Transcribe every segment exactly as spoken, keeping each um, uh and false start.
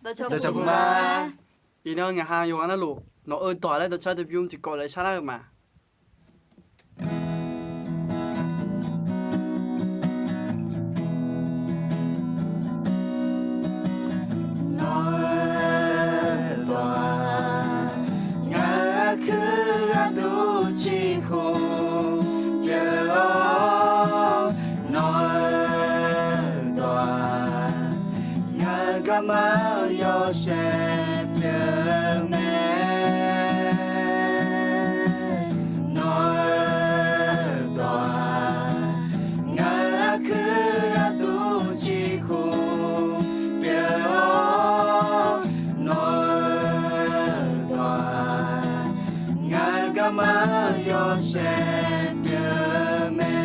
Dawqcawq puq ma. Iqnan ngaq ha yawqghaq navluf nawq-eu dawq laer dawqcar dawqbymr tiqkawv lof-aer sharlar-eu ma. Nawq-eu dawq-aq, ngaq-euq aqkuir gharduq ciqkhov pyeuf-awr, nawq-eu dawq-aq, ngaq-euq garma yawshaef pyeuf mae. Nawq-eu dawq-aq, ngaq-euq aqkuir gharduq ciqkhov pyeuf-awr, nawq-eu dawq-aq, ngaq-euq garma yawshaef pyeuf mae.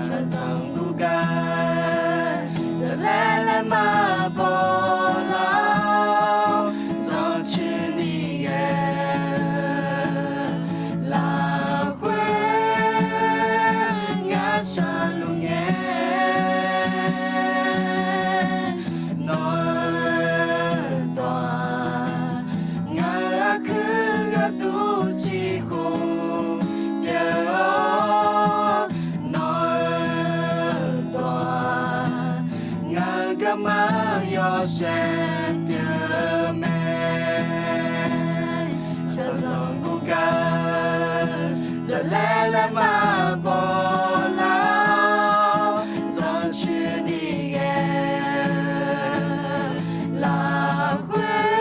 Shaqzanq guvgar jaqlaer laer maqbaw lar-awr, zanrcoeni ghae-eu lafkhoer ngar shaqluf ngae. Nawq-eu dawq-aq, ngaq-euq aqkuir gharduq ciqkhov pyeuf-awr, nawq-eu dawq-aq, ngaq-euq garma yawshaef pyeuf mae. Shaqzanq guvgar jaqlaer laer maqbaw lar-awr, zanrcoeni ghae-eu lafkhoer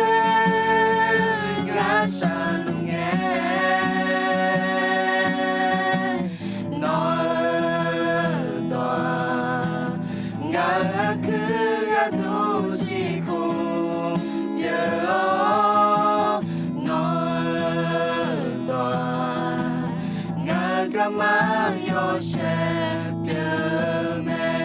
ngar shaqluf ngae. Nawq-eu dawq-aq, ngaq-euq aqkuir gharduq ciqkhov pyeuf-awr, nawq-eu dawq-aq, ngaq-euq garma yawshaef pyeuf mae.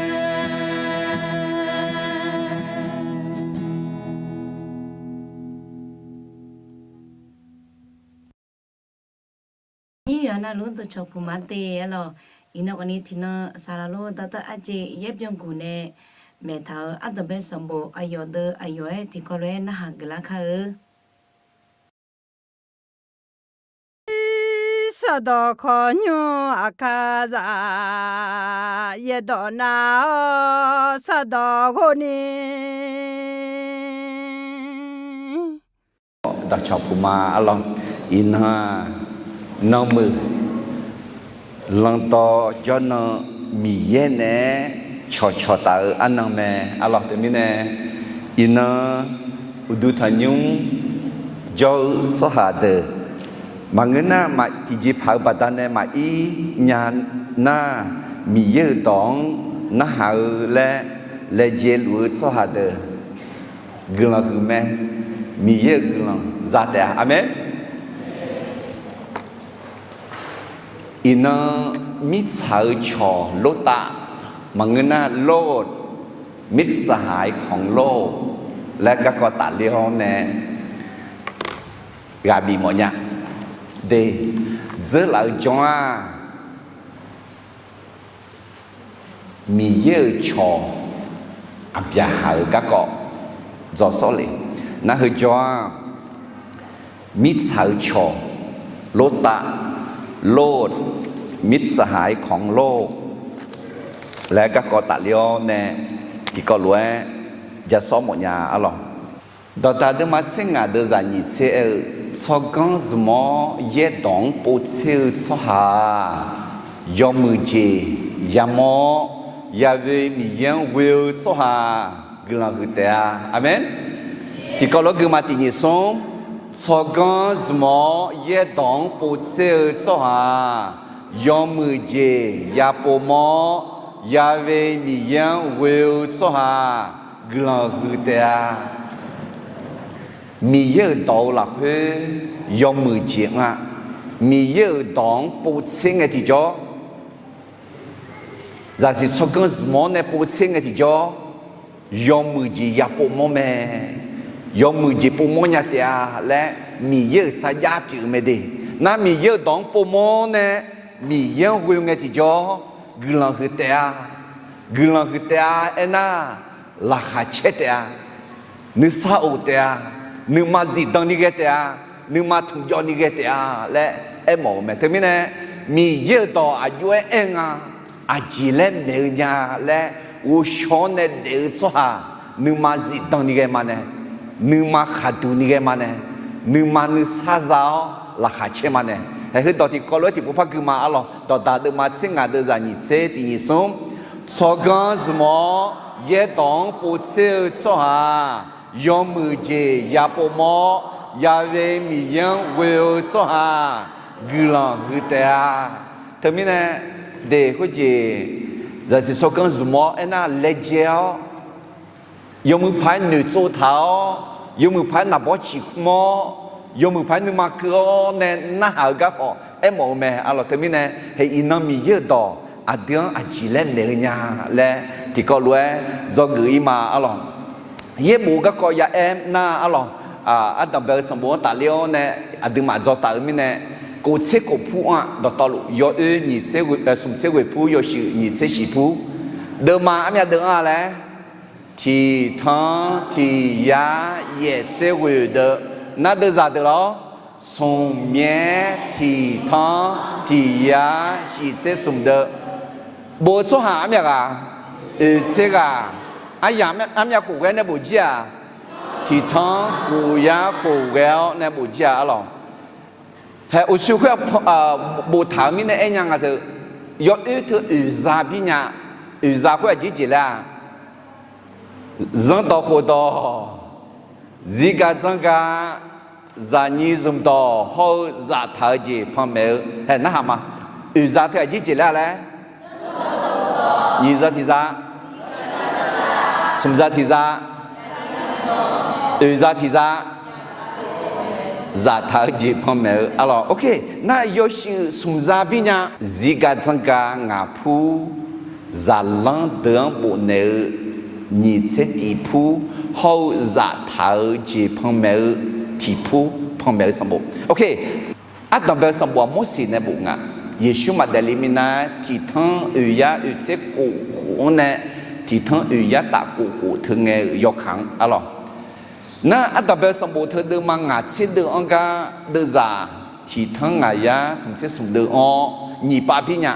Nyir yawqha navluf dawqcawq puq ma te aerlawq. Iqnan khawfni tiqnan saqlaq lor dawqtawv arjeq yaer byan guq nae maeqtaq-euq ardanqbae sanqbof aqyawf deuq aqyawf-aer tiqkawv lof-aer narhaq geuflar kar-eu. Saqdawq kawqnymr aqkar zaq yaerdawq nar-awr saqdawq ghov ni. Dawqcawq puq ma arlawr. Iqnan-aq, nanmuiq lanqdawq jawrnan Miqyaer naeq-aer cawqcawq taf-eu arnan mae arlawr. Teumirnae, iqnan uqduq tanqnymr jawr-eu tsawrhaq deuq maqngeur nar, maq tiqjeqpaq-eu baqdanae maqir nya nar, Miqyaer-euq dawq-anr narhaq-eu laer laejae luf-eu tsawrhaq deuq guiqlanq huiq mae. Miqyaer-euq guiqlanq za taef-a. Aqmeq. Iqnan mirtsaq-eu cawq Lortav maqngeur nar, Lot, มิตรสหายของโลภ laer garkawv tafler-awr nae ghaq bif mawf nya. De, dzeurlaf-eu jan-aq, Miqyaer-euq cawq aqbyaqhaq-euq garkawv dzaw sawr le. Nar heujaw-aq, mirtsaq-eu cawq Lortav, Lot, มิตรสหายของโลภ laer garkawv tafler-awr nae tiqkawv lof-aer ja sawr mawf nya arlawr. Dawqdaq deuvma tser ngaq deuq zaqnyiq tser aer-eu, tsawrganr zmq-awr yaerdawq-anr povtser-eu tsawrhaq-aq, yawmuiq jeq yamawr-awr, Yaqve Miqyaer-anr ghoe-eu tsawrhaq guiqlanq huiq taef-a. Aqmeq. Tiqkawv lof-aer guiqma tiqnyiq smr, tsawrganr zmq-awr yaerdawq-anr povtser-eu tsawrhaq-aq, yawmuiq jeq yapovmawr-awr, Yaqve Miqyaer-anr ghoe-eu tsawrhaq guiqlanq huiq taef-a. Miqyaer-euq dawq-eu lafkhoer yawmuiq jeq anr-a. Miqyaer-euq dawq-anr povtser ngae tiqjawr, zaqsiq tsawrganr zmq-awr nae povtser ngae tiqjawr, yawmuiq jeq yapovmawr mae. Yawmuiq jeq povmawr nya taef-a laer Miqyaer-euq sarjax pyeuf-eu mae de. Nar Miqyaer-euq dawq-anr povmawr nae Miqyaer-anr ghoe ngae tiqjawr, guiqlanq huiq taef-a. Guiqlanq huiq taef-a aernar, laqkhaq caer taef-a, nuisar of taef-a, nuima zifdan ni ghae taef-a, nuima tmqjawv ni ghae taef-a laer aermawf-eu mae. Teumirnae, Miqyaer-euq dawq aqjox-aer aer nga, aqjeq laer maeq-eu nya laer ghovshaw-awr nae daef-eu tsawrhaq, nuima zifdan ni ghae ma nae, nuima khaqduq ni ghae ma nae, nuima nuisar za-awr laqkhaq caer ma nae. Haeq heudawq tiqkawv lof-aer tiqpov par gui ma arlawq. Dawqdaq deuvma tser ngaq deuvzaq nyiq tser tiq nyiq smr. Tsawrganr zmq-awr yaerdawq-anr pov tser-eu tsawrhaq, yawmuiq jeq ya pov mawr, Ya'we Miqyaer-anr ghoe-eu tsawrhaq guiqlanq huiq taef-a. Teumirnae, deq khoerjeq zaqsiq tsawrganr zmq-awr aernar laejae-awr, yawmuiq paq-aer noeqtsov taq-awr, yawmuiq paq-aer naqbawr ciq khmr-awr, yawmuiq paq-aer nuima keuv-awr nae narhaq-eu garkhawf aermawf-eu mae arlawq. Teumirnae, haeq iqnan Miqyaer-euq dawq aqdui-anr aqjeq laer maeq-eu nya laer tiqkawv lof-aer dzawgeuf-ir ma arlawq. Yaerbof garkawv yaaer nar arlawq, ardanqbae-eu sanqbof-anr tafler-awr nae aqduimaf dzaw taf-eu mirnae, kof tser kof pur-anr-aq dawqtawvluf yawoer smq tser ghoeq pur, yawshuif nyiq tser shiq pur. Deuvma armyav deuv-anr-a laer, tiq tanr tiq yar yaef tser ghoeq deuv, nar deuvzaq deuq lawr, smq myaer tiq tanr tiq yar shiq tser smq deuv. Bof-eu tsawrhaq armyav ghaq, oeq tser ghaq, aryamq armyav khof ghae nae bof jir-aq, tiq tanr kof yar khof ghae-awr nae bof jir-aq arlawq. Haeq uqshoe khoer-aq, boftaq-euq mirnae aernya nga teu, yawoer teu oeqza bir nya. Oeqza khoer aqjeq jeq laer-aq, zanrdawq khofdawq, zirgaq dzanrgaq, zaqnyiq zmqdawq hawr-eu zaftaq-eu jeq panmaeq-eu haeq narhaq ma. Oeqza teu aqjeq jeq laer-a laer, nyiq za tiq za, smq za tiq za, oeq za tiq za, zaftaq-eu jeq panmaeq-eu arlawq. Ok, nar yawshuif smq za bir nya. Zirgaq dzanrgaq ngaq pur, zaqlanr deuq-anr bofnaeq-eu nyiq tser tiq pur hawr-eu zaftaq-eu jeq panmaeq-eu tiq pur panmaeq-eu sanqbof. Ok, ardanqbae-eu sanqbof-aq Morseq nae bof nga. Yeqsur maqdaef le minav-aer tiq tanr oeq yar oeq tser kof khof-anr nae tiq tanr oeq yar taf kof khof teu ngae-euq yawkaq-anr arlawq. Nar ardanqbae-eu sanqbof teu deuvma ngaq tser deuv-anr gar deuvzaq tiq tanr ngaq yar smq tser smq deuv-anr nyiq pav bir nya.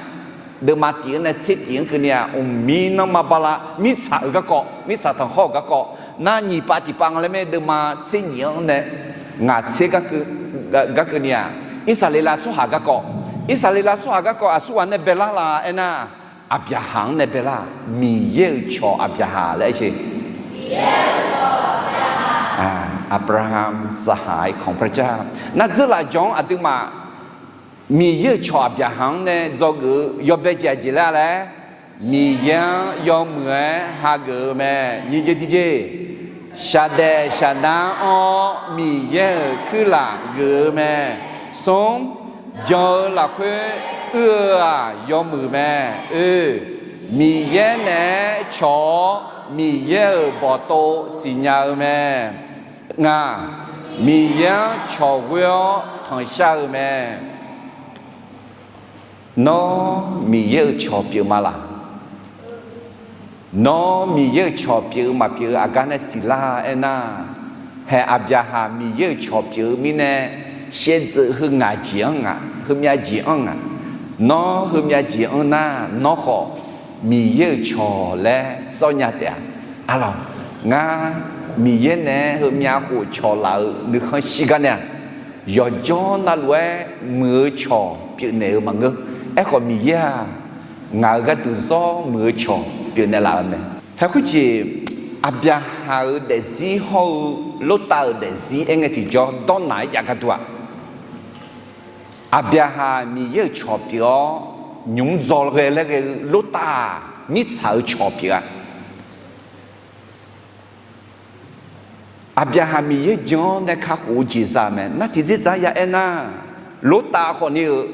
Deuvma tiq-anr nae tser tiq-anr keuvni-aq, mqmir nanrma bala mirtsaq-euq garkawv, mirtsaq tanqkhawr-euq garkawv nar nyiq pav tiq pav nga laer mae. Deuvma tser nyiq-anr nae ngaq tser gar keuvni-aq, Irsaqleqlav tsawrhaq garkawv, Irsaqleqlav tsawrhaq garkawv aqsurghaq nae baelar la aernar, Aqbyaqhaq-anr nae baelar-aq, Miqyaer-euq cawq Aqbyaqhaq laer aer-eu, Abraham saqhaq-iq kanq paqjar. Nar dzeurlaf jawq-anr aqduimaf Miqyaer-euq cawq Aqbyaqhaq-anr nae dzawgeuf-eu yawbae jeq aqjeq laer-a laer, Miqyaer-anr yawmuiq-aer hageuf-eu mae. Nyiq jeq tiqjeq, shaqdaef shaqnar-anr Miqyaer-euq kuirlaf geuf-eu mae. Smr, jan-eu lafkhoer uir-eu-aq yawmuiq mae. Oe, Miqyaer naeq-aer cawq-awr Miqyaer-euq bawqtov siqnya-eu mae. Ngaq, Miqyaer-anr cawq ghoer-awr tanqshar-eu mae. Nawr Miqyaer-euq cawq pyeuf ma laq? Nawr Miqyaer-euq cawq pyeuf-eu maqpyeuf-eu aqgar nae siqlar aernar, haeq Aqbyaqhaq Miqyaer-euq cawq pyeuf-eu mirnae, shaevdzeuf heu ngaq jeq-anr ngaq, heumyav jeq-anr ngaq. Nawr heumyav jeq-anr nar, nawr khawf Miqyaer-euq cawq laer sawr nya taef-a. Arlawq, ngar Miqyaer naeq-aer heumyav khof cawq laf-euq nuikhanr shir gar nae-aq, yawqjawr navluf-aer muiq-eu cawq pyeufnaeq-eu maqngeur. Aerkhawf, Miqyaer-aq, ngaq-euq gharduq zawr muiq-eu cawq pyeufnaeq laf-euq mae. Haeq khoerjeq, Aqbyaqhaq-euq daefzir hawr-eu Lortav-euq daefzir aerngae tiqjawr dawrnaq-aer jav gharduq-aq, Aqbyaqhaq Miqyaer-euq cawq pyeuf-awr, nymq mr dzaw ghae laer ghae-eu Lortav-aq, mirtsaq-euq cawq pyeuf-a. Aqbyaqhaq Miqyaer jan-awr nae kakhof-eu jeq za mae. Nar tiqdzerdzaq ya aernar, Lortav khawfni-euq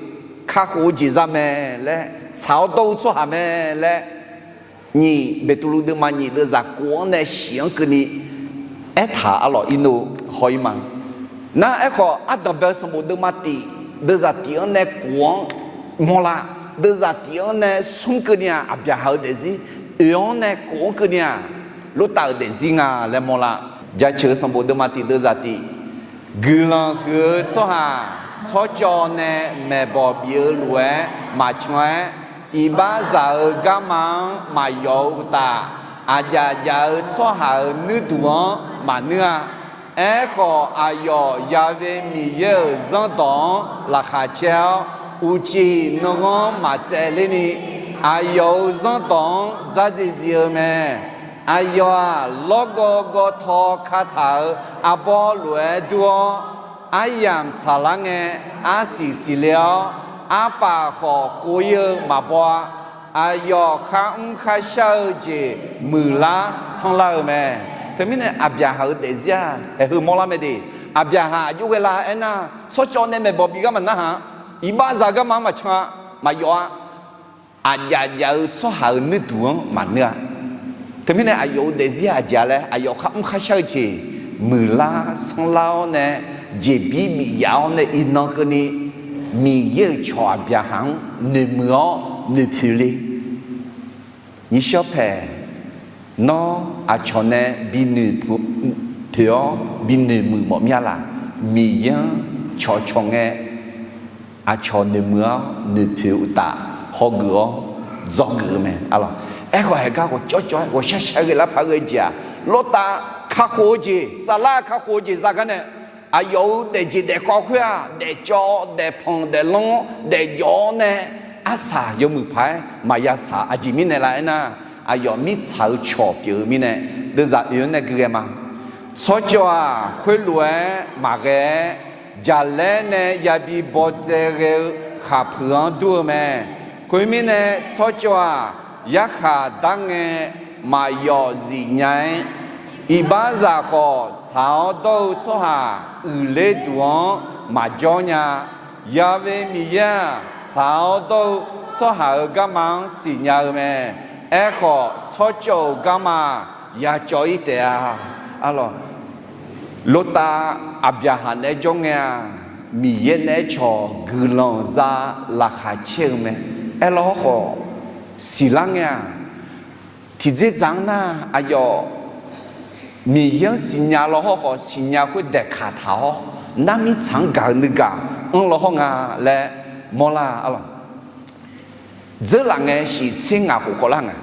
kakhof-eu jeq za mae laer, tsaq-awr dawr-eu tsawrhaq mae laer, nyiq Beqtuvluv deuvma nyiq deuvzaq kof-anr nae shiq-anr keuvni aertaq arlawq, irnov haw-ir ma. Nar aerkhawf, ardanqbae-eu sanqbof deuvma tif, deuvzaq tif-anr nae kof-anr mawrlar, deuvzaq tif-anr nae smr keuvni-aq, Aqbyaqhaq-euq daefzir oeq-anr nae kof-anr keuvni-aq, Lortav-euq daefzir nga laer mawrlar. Jaceuq-eu sanqbof deuvma tiq deuvzaq tiq, guiqlanq huiq-eu tsawrhaq tsawrcawv nae maeqbawq bif-eu lof-aer maqcan-aer, iqbaxzaq-euq garma-anr maqyawf-eu uqtaf, aqjaf jaf-eu tsawrhaq-euq nuirduq-anr maqnuir-a. Aerkhawf, aqyawf Ya'we Miqyaer-euq zanrdawq-anr laqkhaq caer-awr, uqcif nanghanr maqtsaevler ni, aqyawf-euq zanrdawq-anr dzardziv dziv-eu mae. Aqyawf-aq, lawrgawv gawvtaw kataq-euq arbawr lof-aer dur-awr, aryamq tsaqlar ngae, arsiq siqle-awr, arpaf khawf kov-ir-eu maqbaw-a. Aqyawf kharmr kharshar-eu jeq muiqlar sanrlar-eu mae. Teumirnae Aqbyaqhaq-euq daefzir-aq, haeq heu mawrlar mae de. Aqbyaqhaq aqjox ghae la aernar, tsawrcawv nae maeqbawq bif gar maqnar haq, iqbaxzaq garma-anr maqcan-a, maqyawf-a. Aqjaf jaf-eu tsawrhaq-euq nuirduq-anr maqnuir-a. Teumirnae aqyawf-euq daefzir aqjeq-a laer, aqyawf kharmr kharshar-eu jeq muiqlar sanrlar-awr nae, jeqbir bif yaf-awr nae iqnan keuvni, Miqyaer-euq cawq Aqbyaqhaq-anr noeqmuiq-awr noeqpoeq le. Nyiqshawr paeq, nawr aqcawq nae binoeq poeq-awr binoeq muiq mawf mir-a laq? Miqyaer-anr cawqcawq ngae, aqcawq noeqmuiq-awr noeqpoeq uqtaf, hawgeuf-awr dzawgeuf-eu mae. Aerkhawf, haeq gar ghawqcawv cawv-aer ghawqshar shar ghaelar paq-aer ghae-eu jeq-aq, lawrtav kakhof-eu jeq, saflar kakhof-eu jeq za gar nae, aqyawf-euq daefjeq daefkawv khoer-aq, daefcawv daefpanq daeflanr daefjawv-awr nae, arsaq yawmuiq paq-aer maqya saq. Aqjeq mirnae la aernar, aqyawf mirtsaq-eu cawq pyeuf-eu mirnae, deuvzaq oe-anr nae gui ghae ma. Tsawrcawv-aq, khoerlof-aer maqghae-aer, jaqlaer nae yabi bawdzae ghae-eu khaqpuiq-anr dur-eu mae. Khoermirnae, tsawrcawv-aq, yarkhaq dar ngae maqyawf zifnya-aer, iqbaxzaq khawf tsaq-awr dawr-eu tsawrhaq uiqler duq-anr maqjawr nya. Ya'we Miqyaer-aq, tsaq-awr dawr-eu tsawrhaq-euq garma-anr siqnya-eu mae. Aerkhawf, tsawrcawv-euq garma yacawv-ir taef-a. Arlawq, lortav Aqbyaqhaq naeq-aer jawr ngae-aq, Miqyaer naeq-aer cawq guiqlanq za laqkhaq caer-eu mae. Aerlawr hawrkhawf, siqlar ngae-aq, tiqdzerdzaq-anr nar, aqyawf Miqyaer-anr siqnya law hawrkhawf, siqnya khoer daeqkaq taq-awr, nar mirtsaq-anr gaq-eu nuigaq anr law hawr nga laer mawrlar. Arlawq, dzeurlaf ngae shif tser ngaq khof khawvlar nga.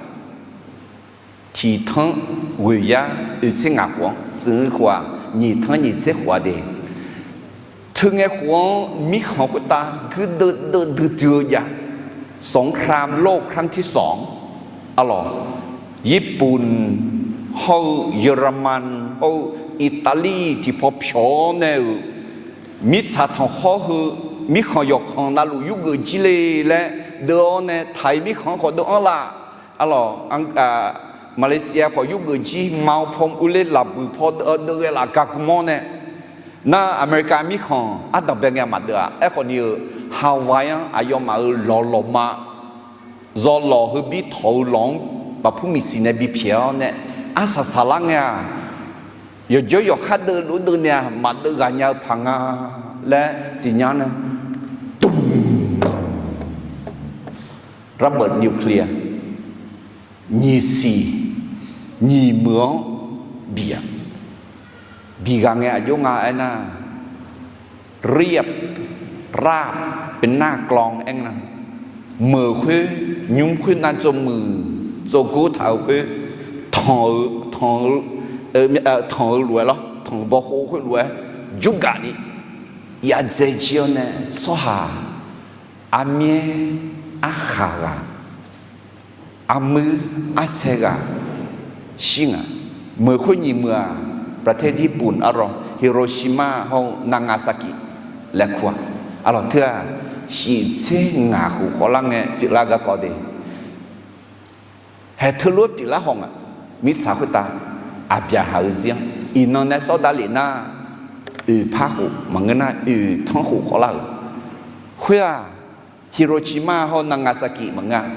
Tiq tanr ghoeq yar oeq tser ngaq khof-anr tsuif-eu khof-aq, nyiq tanr nyiq tser khof-a de. Teu ngae khof-anr mirkhanq khoertav guirdeuv deuv duidui-eu jav. สงครามโลกครั้งที่สอง arlawq, Yirpuf hawr-eu Yaqrman hawr-eu Iqtaqlir tiqpaw pyawq-awr nae-euq mirtsaq tanqkhawr heu mirkhanq yawqkhanq navluf yurgeuf jir le laer deuv-awr nae taq-iq mirkhanq-anr khawf deuv-anr laf. Arlawq, Malaysia khawf yurgeuf jir ma paw urler lafbuiq paw deuv-eu deuv ghae laf gar gu mawr nae, nar America mirkhanq ardanq bae ngae maqdeuv-aq. Aerkhawf ni-eu Hawaii-anr aqyawfmaf-euq lawq lawqma zawlawq heubir tawq-eu lawq-anr baqpur miqsiq nae bipyaeq-awr nae, arsaq saqlar ngae-aq, yawqjawr yawqkhar deuv lof-aer deuv nae-aq, maqdeuv ghaq nya-eu paq nga laer siqnya nae, dmq, rarbeuq nuclear nyiq siq nyiq meuq-anr bif-aq. Bif ghaq ngae aqjox nga aernar, เรียบราบเป็นหน้ากลอง aer nga. Meuq khoer nymr khoer nav tsov muiq tsov gor taq-eu khoer, tanq-eu, tanq-eu lof-aer lawr, tanq-eu bawkhov khoerlof-aer jurgaq ni yadzae jir-awr nae, tsawrhaq armyaer arkhaq ghaq, armuir arsaer ghaq shir nga. Meuq khoer nyiq meuq-aq, ประเทศญี่ปุ่น arlawq, Hiroshima hawr-eu Nagasaki laer kur-aq. Arlawq teu-aq, shif tser ngaq khof khawvlar ngae pyeuflar garkawv de. Haeq teulof-aer pyeuflar haw nga. Mirtsaq khoertav Aqbyaqhaq-eu zir-anr iqnan nae sawr davlef nar, oeq par khof maqngeur nar, oeq tanr khof khawvlar-euq. Khoer-aq, Hiroshima hawr-eu Nagasaki maqngeur-a.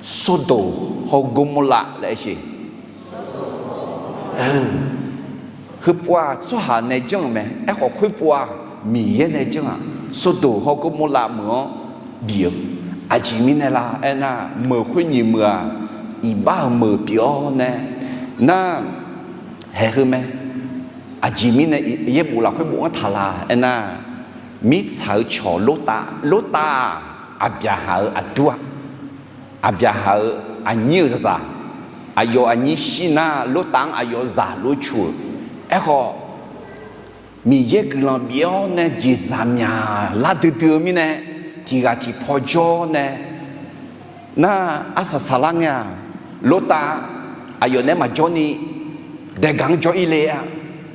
Sordoq hawr-eu Gormorlav laer aer sheq. Heupov-aq, tsawrhaq nae janr-euq mae. Aerkhawf khoerpov-aq, Miqyaer nae janr-aq, Sordoq hawr Gormorlav meuq-anr bif-eu. Aqjeq mirnae la aernar, meuq khoer nyiq meuq-aq, iqbax-euq meuq pyeuf-awr nae, Nar, haeq heu mae. Aqjeq mirnae yaerbof lafkhoer bof-anr taq la aernar, mirtsaq-eu cawq Lortav, Lortav-aq, Aqbyaqhaq-euq aqdur-a. Aqbyaqhaq-euq aqnyir-euq zaqzaq, aqyawf aqnyir shir nar Lortav-anr aqyawf zaq lof-aer cu-euq. Aerkhawf, Miqyaer guiqlanq bif-awr nae jeqzaq myaqlar duidui-eu mirnae, tiq ghaq tiq paw jawr nae, nar arsaq saqlar ngae-aq, Lortav aqyawf naeq-aer maqjawr ni, daeqgaq-anr jawr-ir le-a.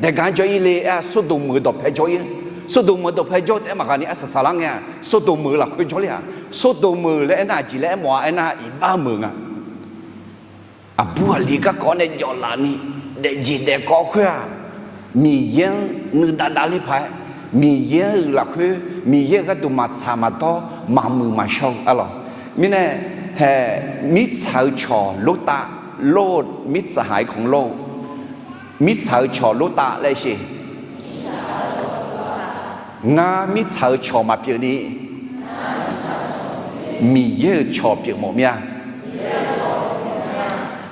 Daeqgaq-anr jawr-ir le-a, Sordoq meuq-eu dawqpae jawr-ir-a. Sordoq meuq-eu dawqpae jawr taef-aer maqghaq ni arsaq saqlar ngae-aq, Sordoq meuq-eu lafkhoer jawrler-aq. Sordoq meuq laer aernar aqjeq laer aermawf-a aernar, iqbax meuq nga. Aqbur aqli garkawv nae jawf laf ni, daefjeq daefkawv khoer-aq, Miqyaer-anr nuidav davler paq-aer, Miqyaer-euq lafkhoer, Miqyaer-euq gharduq maqtsaq maqdawr, maqmuiq maqshawr-eu arlawq. Mirnae, haeq, mirtsaq-eu cawq Lortav, Lot, mirtsaq haq-aer khanq Lot, mirtsaq-eu cawq Lortav laer sheq. Ngar mirtsaq-eu cawq maqpyeuf ni, Miqyaer-euq cawq pyeuf mawf mir-a.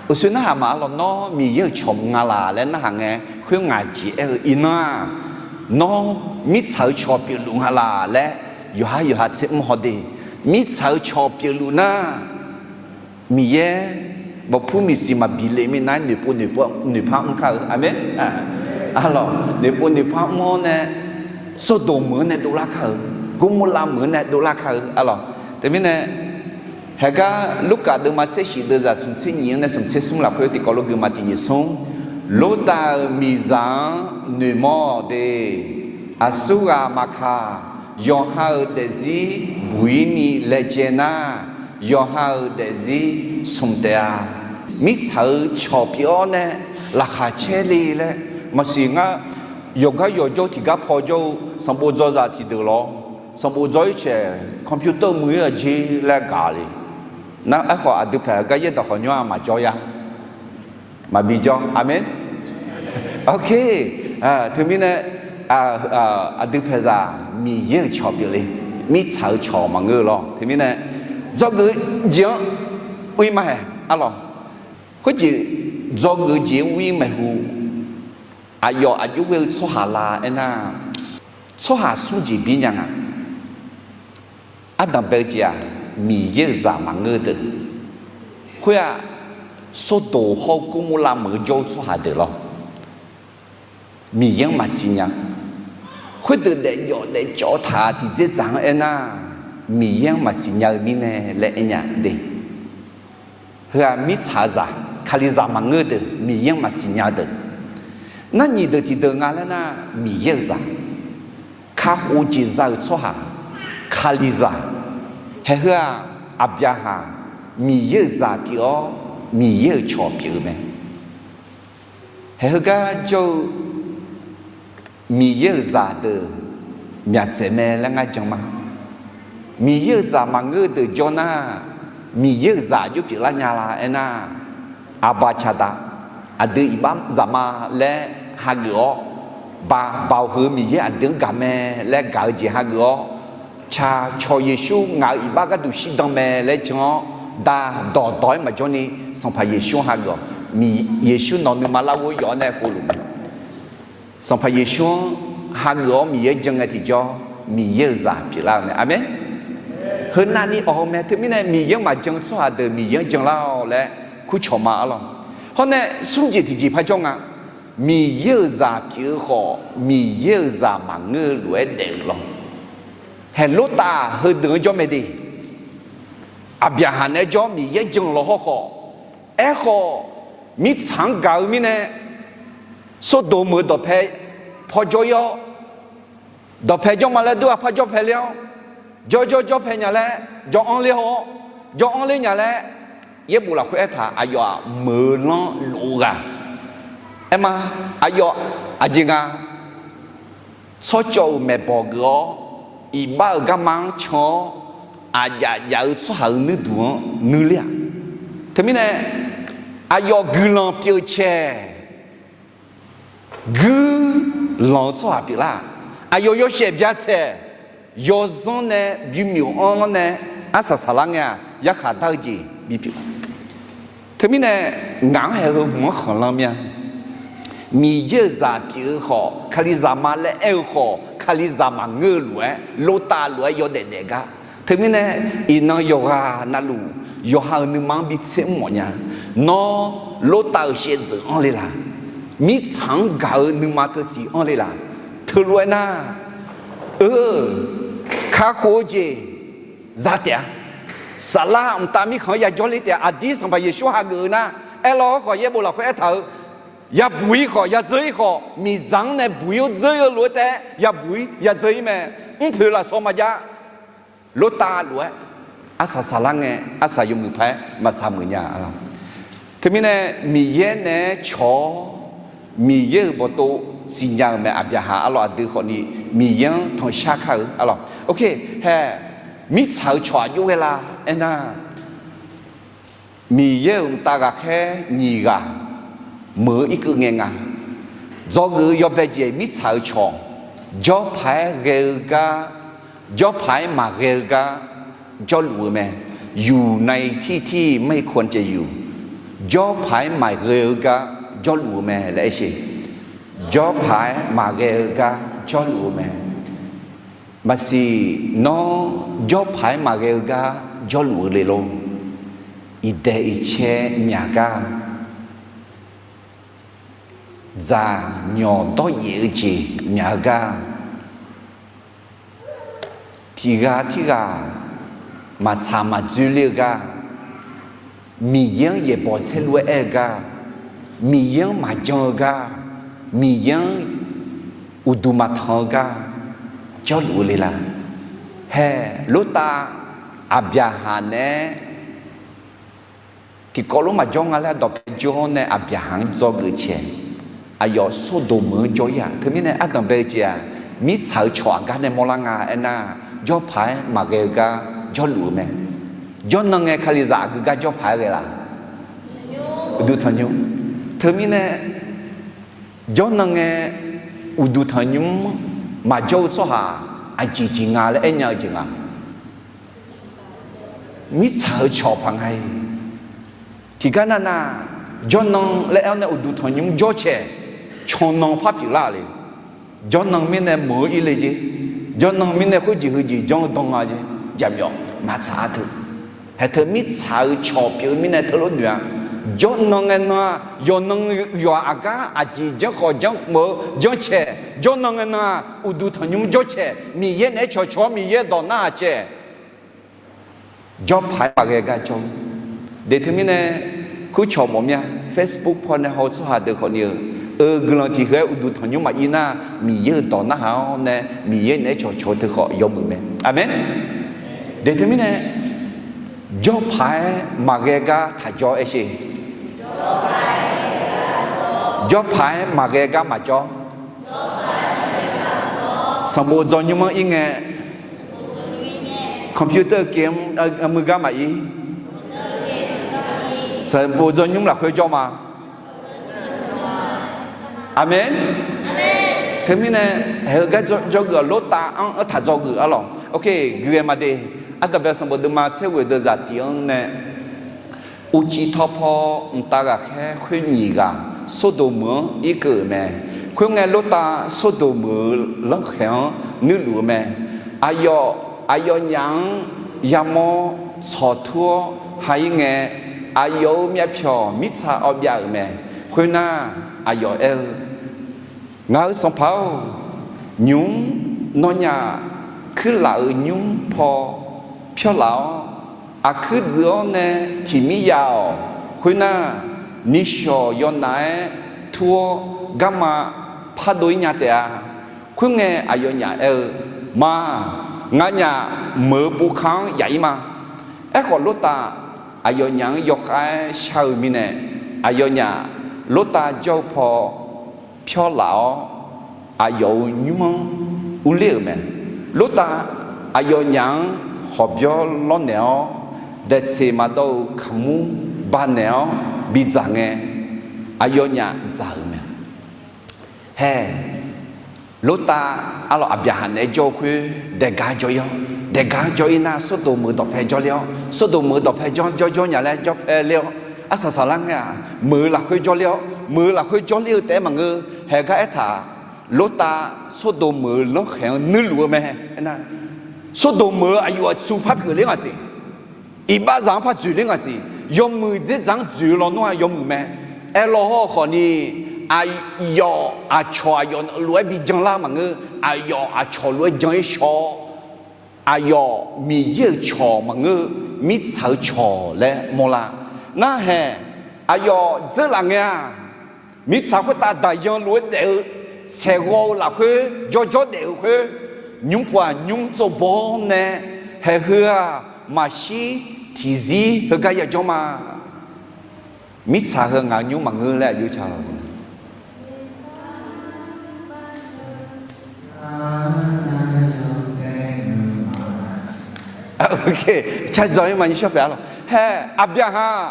Uqshoe narhaq ma arlawq, nawr Miqyaer-euq cawq nga laq laer narhaq ngae, khoer ngaq jeq aer-eu iqnan-aq, nawr mirtsaq-eu cawq pyeufluf nga laq laer yawqhar yawqha tser mr haw de. Mirtsaq-eu cawq pyeufluf nar, Miqyaer mawqpur miqsiq maqbi le minav-aer noeqpov noeqpar mr kar-eu. Aqmeq. Arlawq, noeqpov noeqpar mr-awr nae, Sordoq meuq-anr nae dovlar kar-euq, Gormorlav meuq-anr nae dovlar kar-eu arlawq. Teumirnae, haeqgar Lurkaf deuvma tser shif deuvzaq smq tser nyif-anr nae smq tser smr lafkhoer tiqkawv lof guima tiq nyif smr, Lortav-euq miqzaq-anr noeqmawr-awq de. Aqsurghaq maqkaq, yawqha-euq daefzir buq-ir ni laejae nar, yawqha-euq daefzir smq taef-a. Mirtsaq-eu cawq pyeuf-awr nae laqkhaq caer le laer maqsiq ngar, yawqgar yawqjawr tiqgar paw jawr-eu sanqbof dzawzaq tiqdeuq lawr, sanqbof dzawr-ir caeq computer muiq-ir-aq jer laer gaq le. Nar aerkhawf aqdui paeq gar yaerdawq khawqnymr-aq maqjawr ya. Maqbi jawr. Aqmeq. Ok. Teumirnae, aqdui paeqzaq Miqyaer-euq cawq pyeuf le. Mirtsaq-eu cawq maqngeur-eu lawr. Teumirnae, dzawgeuf jeq-anr uir ma haeq arlawq. Khoerjeq dzawgeuf jeq-anr uir maeqhu, aqyawf aqjox ghae-eu tsawrhaq la aernar, tsawrhaq smr jeq bir nya nga. Ardanq bae-eu jeq-aq, Miqyaer-euq zaq maqngeur-eu deuq. Khoer-aq, Sordoq hawr-eu Gormorlav meuq-eu jawr-eu tsawrhaq deuq lawr. Miqyaer-anr maqsiq nya. Khoerdeuq daefjawf daefcawv taq-a tiqdzerdzaq-anr aernar, Miqyaer-anr maqsiq nya-eu mirnae laer aernya de. Heu-aq mirtsaq-eu zaq, Kalizaq maqngeur-eu deuq, Miqyaer-anr maqsiq nya-eu deuq. Nar nyiq deuq tiqdeuq nga laer nar, Miqyaer-euq zaq, kakhof jeq za-euq tsawrhaq, Kalizaq. Haeq heu-aq, Aqbyaqhaq, Miqyaer-euq zaq pyeuf-awr, Miqyaer-euq cawq pyeuf-eu mae. Haeq heugar jawr-eu Miqyaer-euq zaq deuq myaqdzaeq mae laer ngar jan ma. Miqyaer-euq zaq maqngeur-eu deuq jawr nar, Miqyaer-euq zaq jov pyeuflar nya la aernar, aqba caqda, aqdui iqbax zaqma laer hageuf-awr, ba, Baoq heu Miqyaer aqdui-anr gaq mae laer gaq-eu jeq hageuf-awr, ca, cawq Yeqsur ngaq-euq iqbax gharduq shirdan mae laer jan-awr, da, dawqdawq-aer maqjawr ni Sanqpaq Yeqsur-anr hageuf-awq. Yeqsur nawq nuima larghov yawf-awr nae khovluf mae. Sanqpaq Yeqsur-anr hageuf-awr Miqyaer-anr jan ngae tiqjawr, Miqyaer-euq zaq pyeuflar-eu mae. Aqmeq. Heu navni awq-eu mae. Teumirnae Miqyaer-anr maqjan-eu tsawrhaq deuq Miqyaer-anr janlar-awq laer kurcawq ma arlawq. Hawr nae smr jeq tiqjeq par jawr nga. Miqyaer-euq zaq pyeuf-eu khawf, Miqyaer-euq zaq maqngeur-eu lof-aer daef-euq lawr. Haeq Lortav heudeuq-anr jawr mae de. Aqbyaqhaq naeq-aer jawr Miqyaer jan-eu lawr hawrkhawf, aerkhawf mirtsaq-anr gaq-eu mirnae, Sordoq meuq-eu dawqpae paw jawr-ir-awr, dawqpae jawr ma laer dur-aq par jawr pae ler-awr, jawr jawr jawr pae nya laer, jawr anr ler haw-awr, jawr anr ler nya laer, yaerbof lafkhoer aertaq aqyawf-aq meuq-eu lanr lof-eu ghaq. Aerma, aqyawf aqjeq nga, tsawrcawv-euq maeqbawq geuf-awr, iqbax-euq garma-anr can-awr, aqjaf jaf-eu tsawrhaq-euq nuirduq-anr nuir ler-aq. Teumirnae, aqyawf guiqlanq pyeuf caeq, guirlanq-eu tsawrhaq pyeuflar-aq. Aqyawf yawshaef bya tsaeq, yawzanr nae bymyof-anr nae arsaq saqlar ngae-aq, yarkhaq dar-eu jeq bipyeuf. Teumirnae ngaq-anr haeq heu hmq-anr khanqlan mir-a. Miqyaer-euq zaq pyeuf-eu khawf, Kalizaq ma laer aer-eu khawf, Kalizaq maqngeur-eu lof-aer, Lortav lof-aer yawdaef daef gar. Teumirnae iqnan yawqghaq navluf yawqha-euq nuima-anr bitser mr mawf nya. Nawr Lortav-euq shaevdzeuf anr le laq? Mirtsaq-anr gaq-eu nuima teusiq anr le laq? Teulof-aer nar, eu, kakhof-eu jeq za taef-a. Saflar mqtav mirkhanq-anr yajawr ler taef-a. Aqdir Sanqpaq Yeqsur hageuf-eu nar, aerlawr khawf yaerbof lafkhoer aertaq-eu, yabuq-ir khawf, yadzeur-ir khawf, miqdzaq-anr nae buq-ir-awr dzeur-ir-eu lof-aer taef-aer yabuq-ir yadzeur-ir mae. Mrpoeq lafsawq maqjav. Lortav lof-aer arsaq saqlar ngae, arsaq yawmuiq paq-aer maqsaq muiq nya-a lawq. Teumirnae Miqyaer naeq-aer cawq-awr, Miqyaer-euq bawqtov siqnya-euq mae. Aqbyaqhaq arlawq aqdui khawfni Miqyaer-anr tanqshar kar-eu arlawq. Oke, hae, mirtsaq-euq cawq aqjox ghae la aernar, Miqyaer-euq mqtav ghaqkhaer nyiq ghaq meuq-eu irkeuv ngae nga. Dzawgeuf-eu yawbae jeq mirtsaq-euq cawq, jawrpaq-aer ghae-eu gar, jawrpaq-aer maqghae-eu gar jawrluf-eu mae. Yuq nai tirtir maer-ir ko-anr caev yuq, jawrpaq-aer maqghae-eu gar jawrluf-eu mae laer aer sheq. Jawrpaq-aer maqghae-eu gar jawrluf-eu mae. Maqsiq, nawr jawrpaq-aer maqghae-eu gar jawrluf-eu le lor. Iqdaeq iqcae myaq gar, dzaq nyawq dawryaef-eu jeq myaq-eu gar, tiqghaq tirghaq maqtsaq maqdzoerler-eu gar, Miqyaer-anr yaeqbawq saerlu-aer aer-eu gar, Miqyaer-anr maqjan-eu gar, Miqyaer-anr uqduq maqtanq-eu gar jawrluf-eu le la? Hae, Lortav Aqbyaqhaq naeq-aer tiqkawv lof maqjawr nga laer dawqpae jawr-awr nae Aqbyaqhaq-anr dzawgeuf cae. Aqyawf Sordoq meuq-anr jawr-ir-aq, teumirnae ardanqbae-eu jeq-aq, mirtsaq-euq cawq aqgar nae mawrlar nga aernar, jawrpaq-aer maqghae-eu gar jawrluf-eu mae. Jawrnan ngae Kalizaq aqgeu gar jawrpaq-aer ghae la? Uqduq tanqnymr. Teumirnae jawrnan ngae uqduq tanqnymr maqjawr-eu tsawrhaq aqjeq jeq nga laer aernya-eu jeq nga? Mirtsaq-euq cawq paq nga-iq. Tiqgar navnav, jawrnan laer aer-awr nae uqduq tanqnymr jawr cae, cannan par pyeuflar le. Jawrnan mirnae meuq-eu irle jer. Jawrnan mirnae khoerjeq heujeq janr-eu dan nga jer. Jaqmyawf maqtsaq-a teu. Haeq teu mirtsaq-euq cawq pyeuf-eu mirnae teulof noeq-a. Jawrnan ngae nan-aq, yawqnan yawqha aqgar aqjeq janr khawf janr khmq-eu janr cae, jawrnan ngae nan-aq, uqduq tanqnymr jawr cae, Miqyaer naeq-aer cawqcawq-awr Miqyaer dawq narhaq cae. Jawrpaq-aer maqghae gar jawr. Deq teumirnae, kurcawq mawf mir-a, Facebook paw nae haw-eu tsawrhaq deuq khawfni-eu, eu guiqlanq tiq heu-aer uqduq tanqnymr maqir nar, Miqyaer-euq dawq narhaq-awr nae Miqyaer naeq-aer cawqcawq-eu teu khawf yawmuiq mae. Aqmeq. Deq teumirnae, jawrpaq-aer maqghae gar taq jawr aer sher. Jawrpaq-aer maqghae gar maqjawr. Sanqbof dzawnymr-anr ir ngae, computer game muiq gar maqir. Sanqbof dzawnymr lafkhoer jawr ma. Aqmeq. Teumirnae, haeq-eu gar jawrgeuf-awq, Lortav-anr aertaq dzawgeuf arlawq. Oke, guiqghae ma de. Ardanqbae sanqbof deuvma tser ghoeq deuv zaqtiq-anr nae, uqcif tawv paw mqtav ghaqkhaer khoer nyiq ghaq Sordoq meuq-anr irkeuv-euq mae. Khoerngae Lortav Sordoq meuq-euq lanrkhaeq-anr nuirluf-eu mae. Aqyawf, aqyawfnyaf-anr yamawr tsawqtur-awr ha-ir ngae, aqyawf-euq myavpyawq mirtsaq awv byav-euq mae. Khoernar, aqyawf aer-eu, Ngaq-euq sanqpaq-or, nymq-mr nawnyaf kuirlaf-euq nymq-mr paw pyawr laf-awr, aqkuir dzuif-awr nae tiq mir ya-awq. Khoernar, nishawq yawnav-aer tur-awr garma pardov-ir nya taef-a. Khoerngae, aqyawfnyaf aer-eu, Ma, nganyaf meuq-eu boka-anr yaf-ir ma. Aerkhawf, Lortav aqyawfnyaf-anr yawkhav-aer shar-eu mirnae, aqyawfnyaf Lortav jawr-eu paw pyawr laf-awr, aqyawf-euq nymr-anr urler-euq mae. Lortav aqyawfnyaf-anr hawqbyawr lawrnaeq-awr, daeqtseq maqdawv-euq kaqmur banaeq-awr bidzaq ngae, aqyawfnyaf dzaq-euq mae. Hae, Lortav arlawq Aqbyaqhaq naeq-aer jawr-eu khoer daeqgar jawr-ir-awr, daeqgar jawr-ir nar, Sordoq meuq-eu dawqpae jawrler-awr, Sordoq meuq-eu dawqpae jawr jawr jawr nya laer jawrpae ler-awr, Arsaq saqlar ngae-aq, meuq-eu lafkhoer jawrler-awr, meuq-eu lafkhoer jawrler-eu taef-aer maqngeur, haeq gar aertaq, Lortav Sordoq meuq-eu lanrkhaeq-anr nuirluf-eu mae. Aernar, Sordoq meuq-eu aqyawf aqtsu par pyeufler ngaq siq. Iqbaxzaq-anr par dzoeqler ngaq siq. Yawmuiq dzerdzaq-anr dzoeq-eu lawnmr-aq yawmuiq mae. Aerlawr hawr khawfni, aqyawf aqcawq aqyawf lof-aer bi janlar maqngeur, aqyawf aqcawq lof-aer jan-ir shaw-awr, aqyawf Miqyaer-euq cawq maqngeur, mirtsaq-eu cawq laer mawrlar. Ngar haeq, aqyawf dzeurlaf ngae-aq, mirtsaq khoertav daqyan lof-aer daef-eu, saeqghawv-eu lafkhoer jawrjawr daef-eu khoer, nymr pov-aq nymr tsov bawr nae, haeq heu-aq maqshir tiqzir heugar yajawr ma. Mirtsaq heu ngaq-eu nymr maqngeur laer aqjox ca lawq. Cardawq-ir ma nymr shawr paeq-a lawq. Haeq, Aqbyaqhaq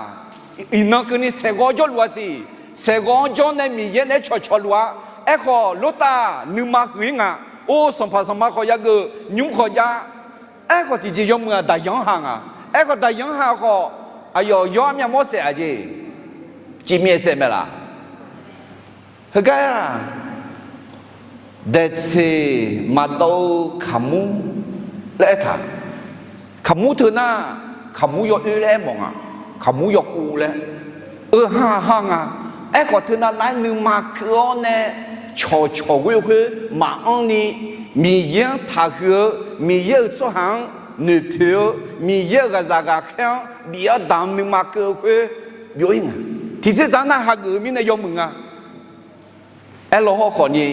iqnan keuvni saeqghawv jawrluf-a siq. Saeqghawv-anr jawr nae Miqyaer naeq-aer cawqcawq luf-a. Aerkhawf, Lortav nuima huiq-ir nga. Or, sanqpaq sanqma khawf yageuf, nymr khawf jav. Aerkhawf, tiqjeq yawmuiq-aq daqyan-anr ha nga. Aerkhawf, daqyan-anr ha khawf, aqyawf yawr armyav mawr saef-a jeq, cifmyaef saef mae laf. Heugar-aq, daeqtseq maqdawv-eu kaqmur laer aertaq. Kaqmur teu nar, kaqmur yawoer laer aermawf nga. Kaqmur yawkov laer, eu ha ha nga. Aerkhawf, teunav nav-aer nuima keuv-awr nae cawqcawq ghoer khoer maqanr ni, Miqyaer-anr taqhuiq-eu, Miqyaer-euq tsawrhaq-anr noeqpoeq-eu, Miqyaer-euq ghaqzaq ghaqkhaer-anr bif-awr damq nuima keuv-eu khoer byov-ir nga. Tiqdzerdzaq nar hageuf-eu mirnae yawmuiq nga. Aerlawr hawr khawfni,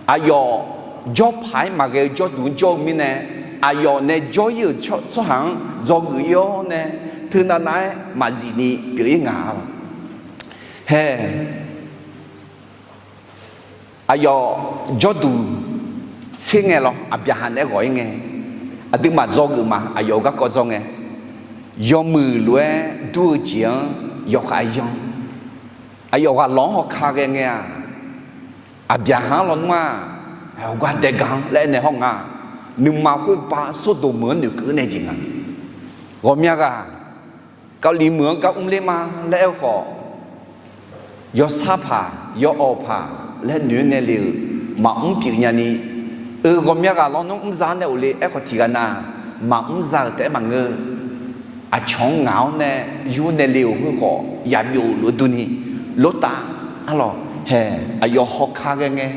aqyawf jawrpaq-aer maqghae-eu jawrduq-anr jawr-eu mirnae, aqyawf nae jawr-ir-euq tsawrhaq-anr dzawgeuf-ir-awr nae, teunav nav-aer maqzif ni pyeuf-ir nga lawq. Haeq, aqyawf jawrduq tser ngae lawr, Aqbyaqhaq naeq-aer ghawq-ir ngae, aqduimaf dzawgeuf ma. Aqyawf-euq garkawv dzawr ngae, yawmuiq lof-aer dur-eu jeq-anr yawkhav yan. Aqyawf ghaq lawq-anr hawka ghae ngae-aq, Aqbyaqhaq-anr lawnmr-aq, heugar daegar-anr laer aernaeq hawr nga. Nuima khoerba Sordoq meuq-anr noeqkeuv nae jeq nga. Ghawqmya ghaq, Kali meuq-anr gar mrler ma laer aer-eu khawf, yawsar paq, yawawq paq laer noeq-aer nae le-euq maqmr pyeuf nyani, eu, ghawqmya ghaq lawnmr mrzar nae of le. Aerkhawf, tiqghaq nav maqmr za-euq taef-aer maqngeur. Aqcawq-anr ngaq-awr nae yur nae le-euq khoerkhawf yabyov luf-eu durni, Lortav, arlawq, haeq, aqyawf hawka ghae ngae,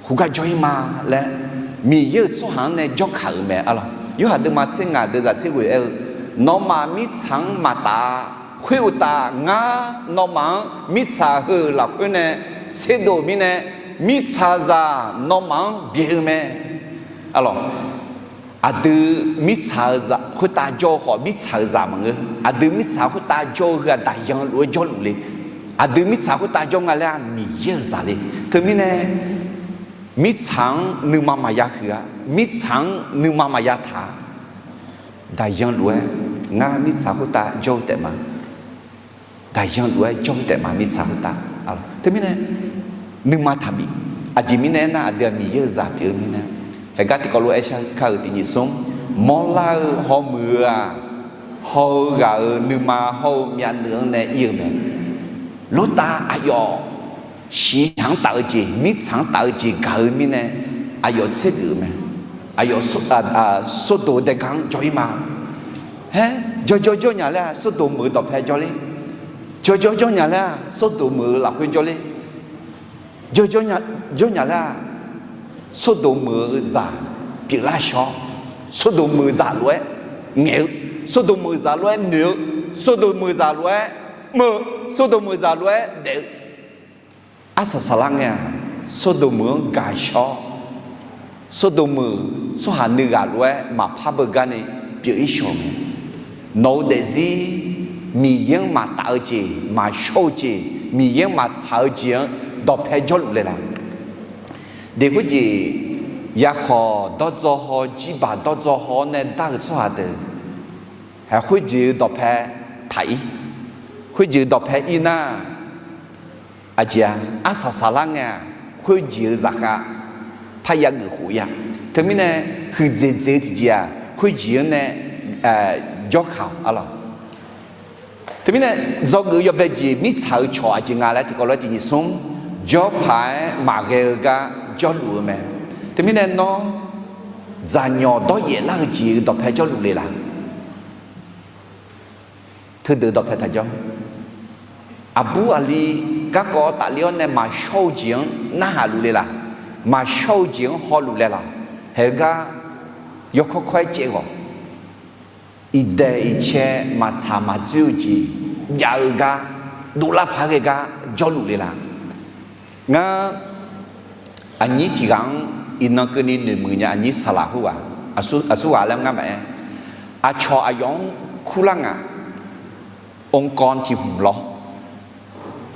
heugar jawr-ir ma laer, Miqyaer-euq tsawrhaq-anr nae jawrkaq-euq mae, arlawq. Yorhaq deuvma tser ngaq deuvzaq tser ghoeq aer-eu, nawmaf mirtsaq-anr maqtaf-a. Khoeruqtaf, ngar nawmaf-anr mirtsaq heu-euq lafkhoer nae tserdov-euq mirnae, mirtsaqzaq nawmaf-anr byae-eu mae, arlawq. Aqdui mirtsaq-eu zaq khoertav jawr-eu khawf, mirtsaq-euq zaq maqngeur. Aqdui mirtsaq khoertav jawr-eu heu-aq daqyan lof-aer jawrluf le. Aqdui mirtsaq khoertav jawr nga laer-aq, Miqyaer-euq zaq le. Teumirnae, mirtsaq-anr nuima maqya huiq-a. Mirtsaq-anr nuima maqya taq-a. Daqyan lof-aer, ngar mirtsaq khoertav jawr-eu taef ma. Daqyan lof-aer jawr-eu taef ma, mirtsaq khoertav. Teumirnae, nuima taqbif. Aqjeq mirnae aernar, aqdui-aq Miqyaer-euq zaq pyeuf-eu mirnae. Haeqgar tiqkawv lof-aer shar kar-euq tiqnyif smr, mawrlar-eu hawmuiq-eu-aq, haw-eu ghaq-euq nuima hawr-eu myavnuiv-anr nae ir-eu mae. Lortav aqyawf shiqshaq-anr taf-eu jeq, mirtsaq-anr taf-eu jeq gaq-eu mirnae, aqyawf tsergeuf-eu mae. Aqyawf Sor-, Sordoq daegar-anr jawr-ir ma. Haer, jawrjawr jawr nya laer-aq, Sordoq meuq-eu dawqpae jawrler. Jawrjawr jawr nya laer-aq, Sordoq meuq-eu lafkhoer jawrler. Jawrjawr jawr nya laer-aq, Sordoq meuq-eu zaq pyeuflar shawr-awr, Sordoq meuq zaq lof-aer ngaeq-eu, Sordoq meuq zaq lof-aer noeq-eu, Sordoq meuq zaq lof-aer mr-eu, Sordoq meuq zaq lof-aer daef-eu. Arsaq saqlar ngae-aq, Sordoq meuq-anr gaq shawr-awr, Sordoq meuq tsawrhaq nuighaq lof-aer maqpar beugar ni pyeuf-ir shawq-eu mae. Nawq-eu daefzir Miqyaer-anr maqtaf-eu jeq, maqshawr-eu jeq, Miqyaer-anr maqtsaq-eu jeq-anr dawqpae jawrluf le la? Deq khoerjeq, yakhawq dawrdzaw haw, jirbaq dawrdzaw haw-awr nae dar-euq tsawrhaq deuq, hae, khoerjeq-eu dawqpae taq-ir. Khoerjeq-eu dawqpae ir nar, aqjeq-a, arsaq saqlar ngae-aq, khoerjeq-eu zaqkhav parya geuf khof-ir-a. Teumirnae, huiqdzaeq dzaeq-eu tiqjeq-aq, khoerjeq-anr nae jawrkaq-awq, arlawq. Teumirnae, dzawgeuf yawbae jeq mirtsaq-euq cawq aqjeq nga laer tiqkawv lof-aer tiq nyiq smr, jawrpaq-aer maqghae-eu gar jawrluf-eu mae. Teumirnae nawr, dzaqnyawq dawryaef lar-eu jeq-eu dawqpae jawrluf le laq? Teudeuq dawqpae taqjawr. Aqbur aqli garkawv tafler-awr nae maqshawr-eu jeq-anr narhaq luf le laq? Maqshawr-eu jeq-anr hawluf le laq? Haeq-eu gar yawkawr kawr-aer caev ghawq. Iqdaeq iqcae maqtsaq maqdzoer-eu jeq jav-eu gar, dovlar paq-aer ghae gar jawrluf le laq? Ngar aqnyir tiq ghaq-anr iqnan keuvni noeqmuiq nya, aqnyir saqlaq khoerghaq, aqsur ghaq laer ngar maqaer. Aqcawq aqyawf-anr kurlar nga, องค์กร tiq hmq lawr.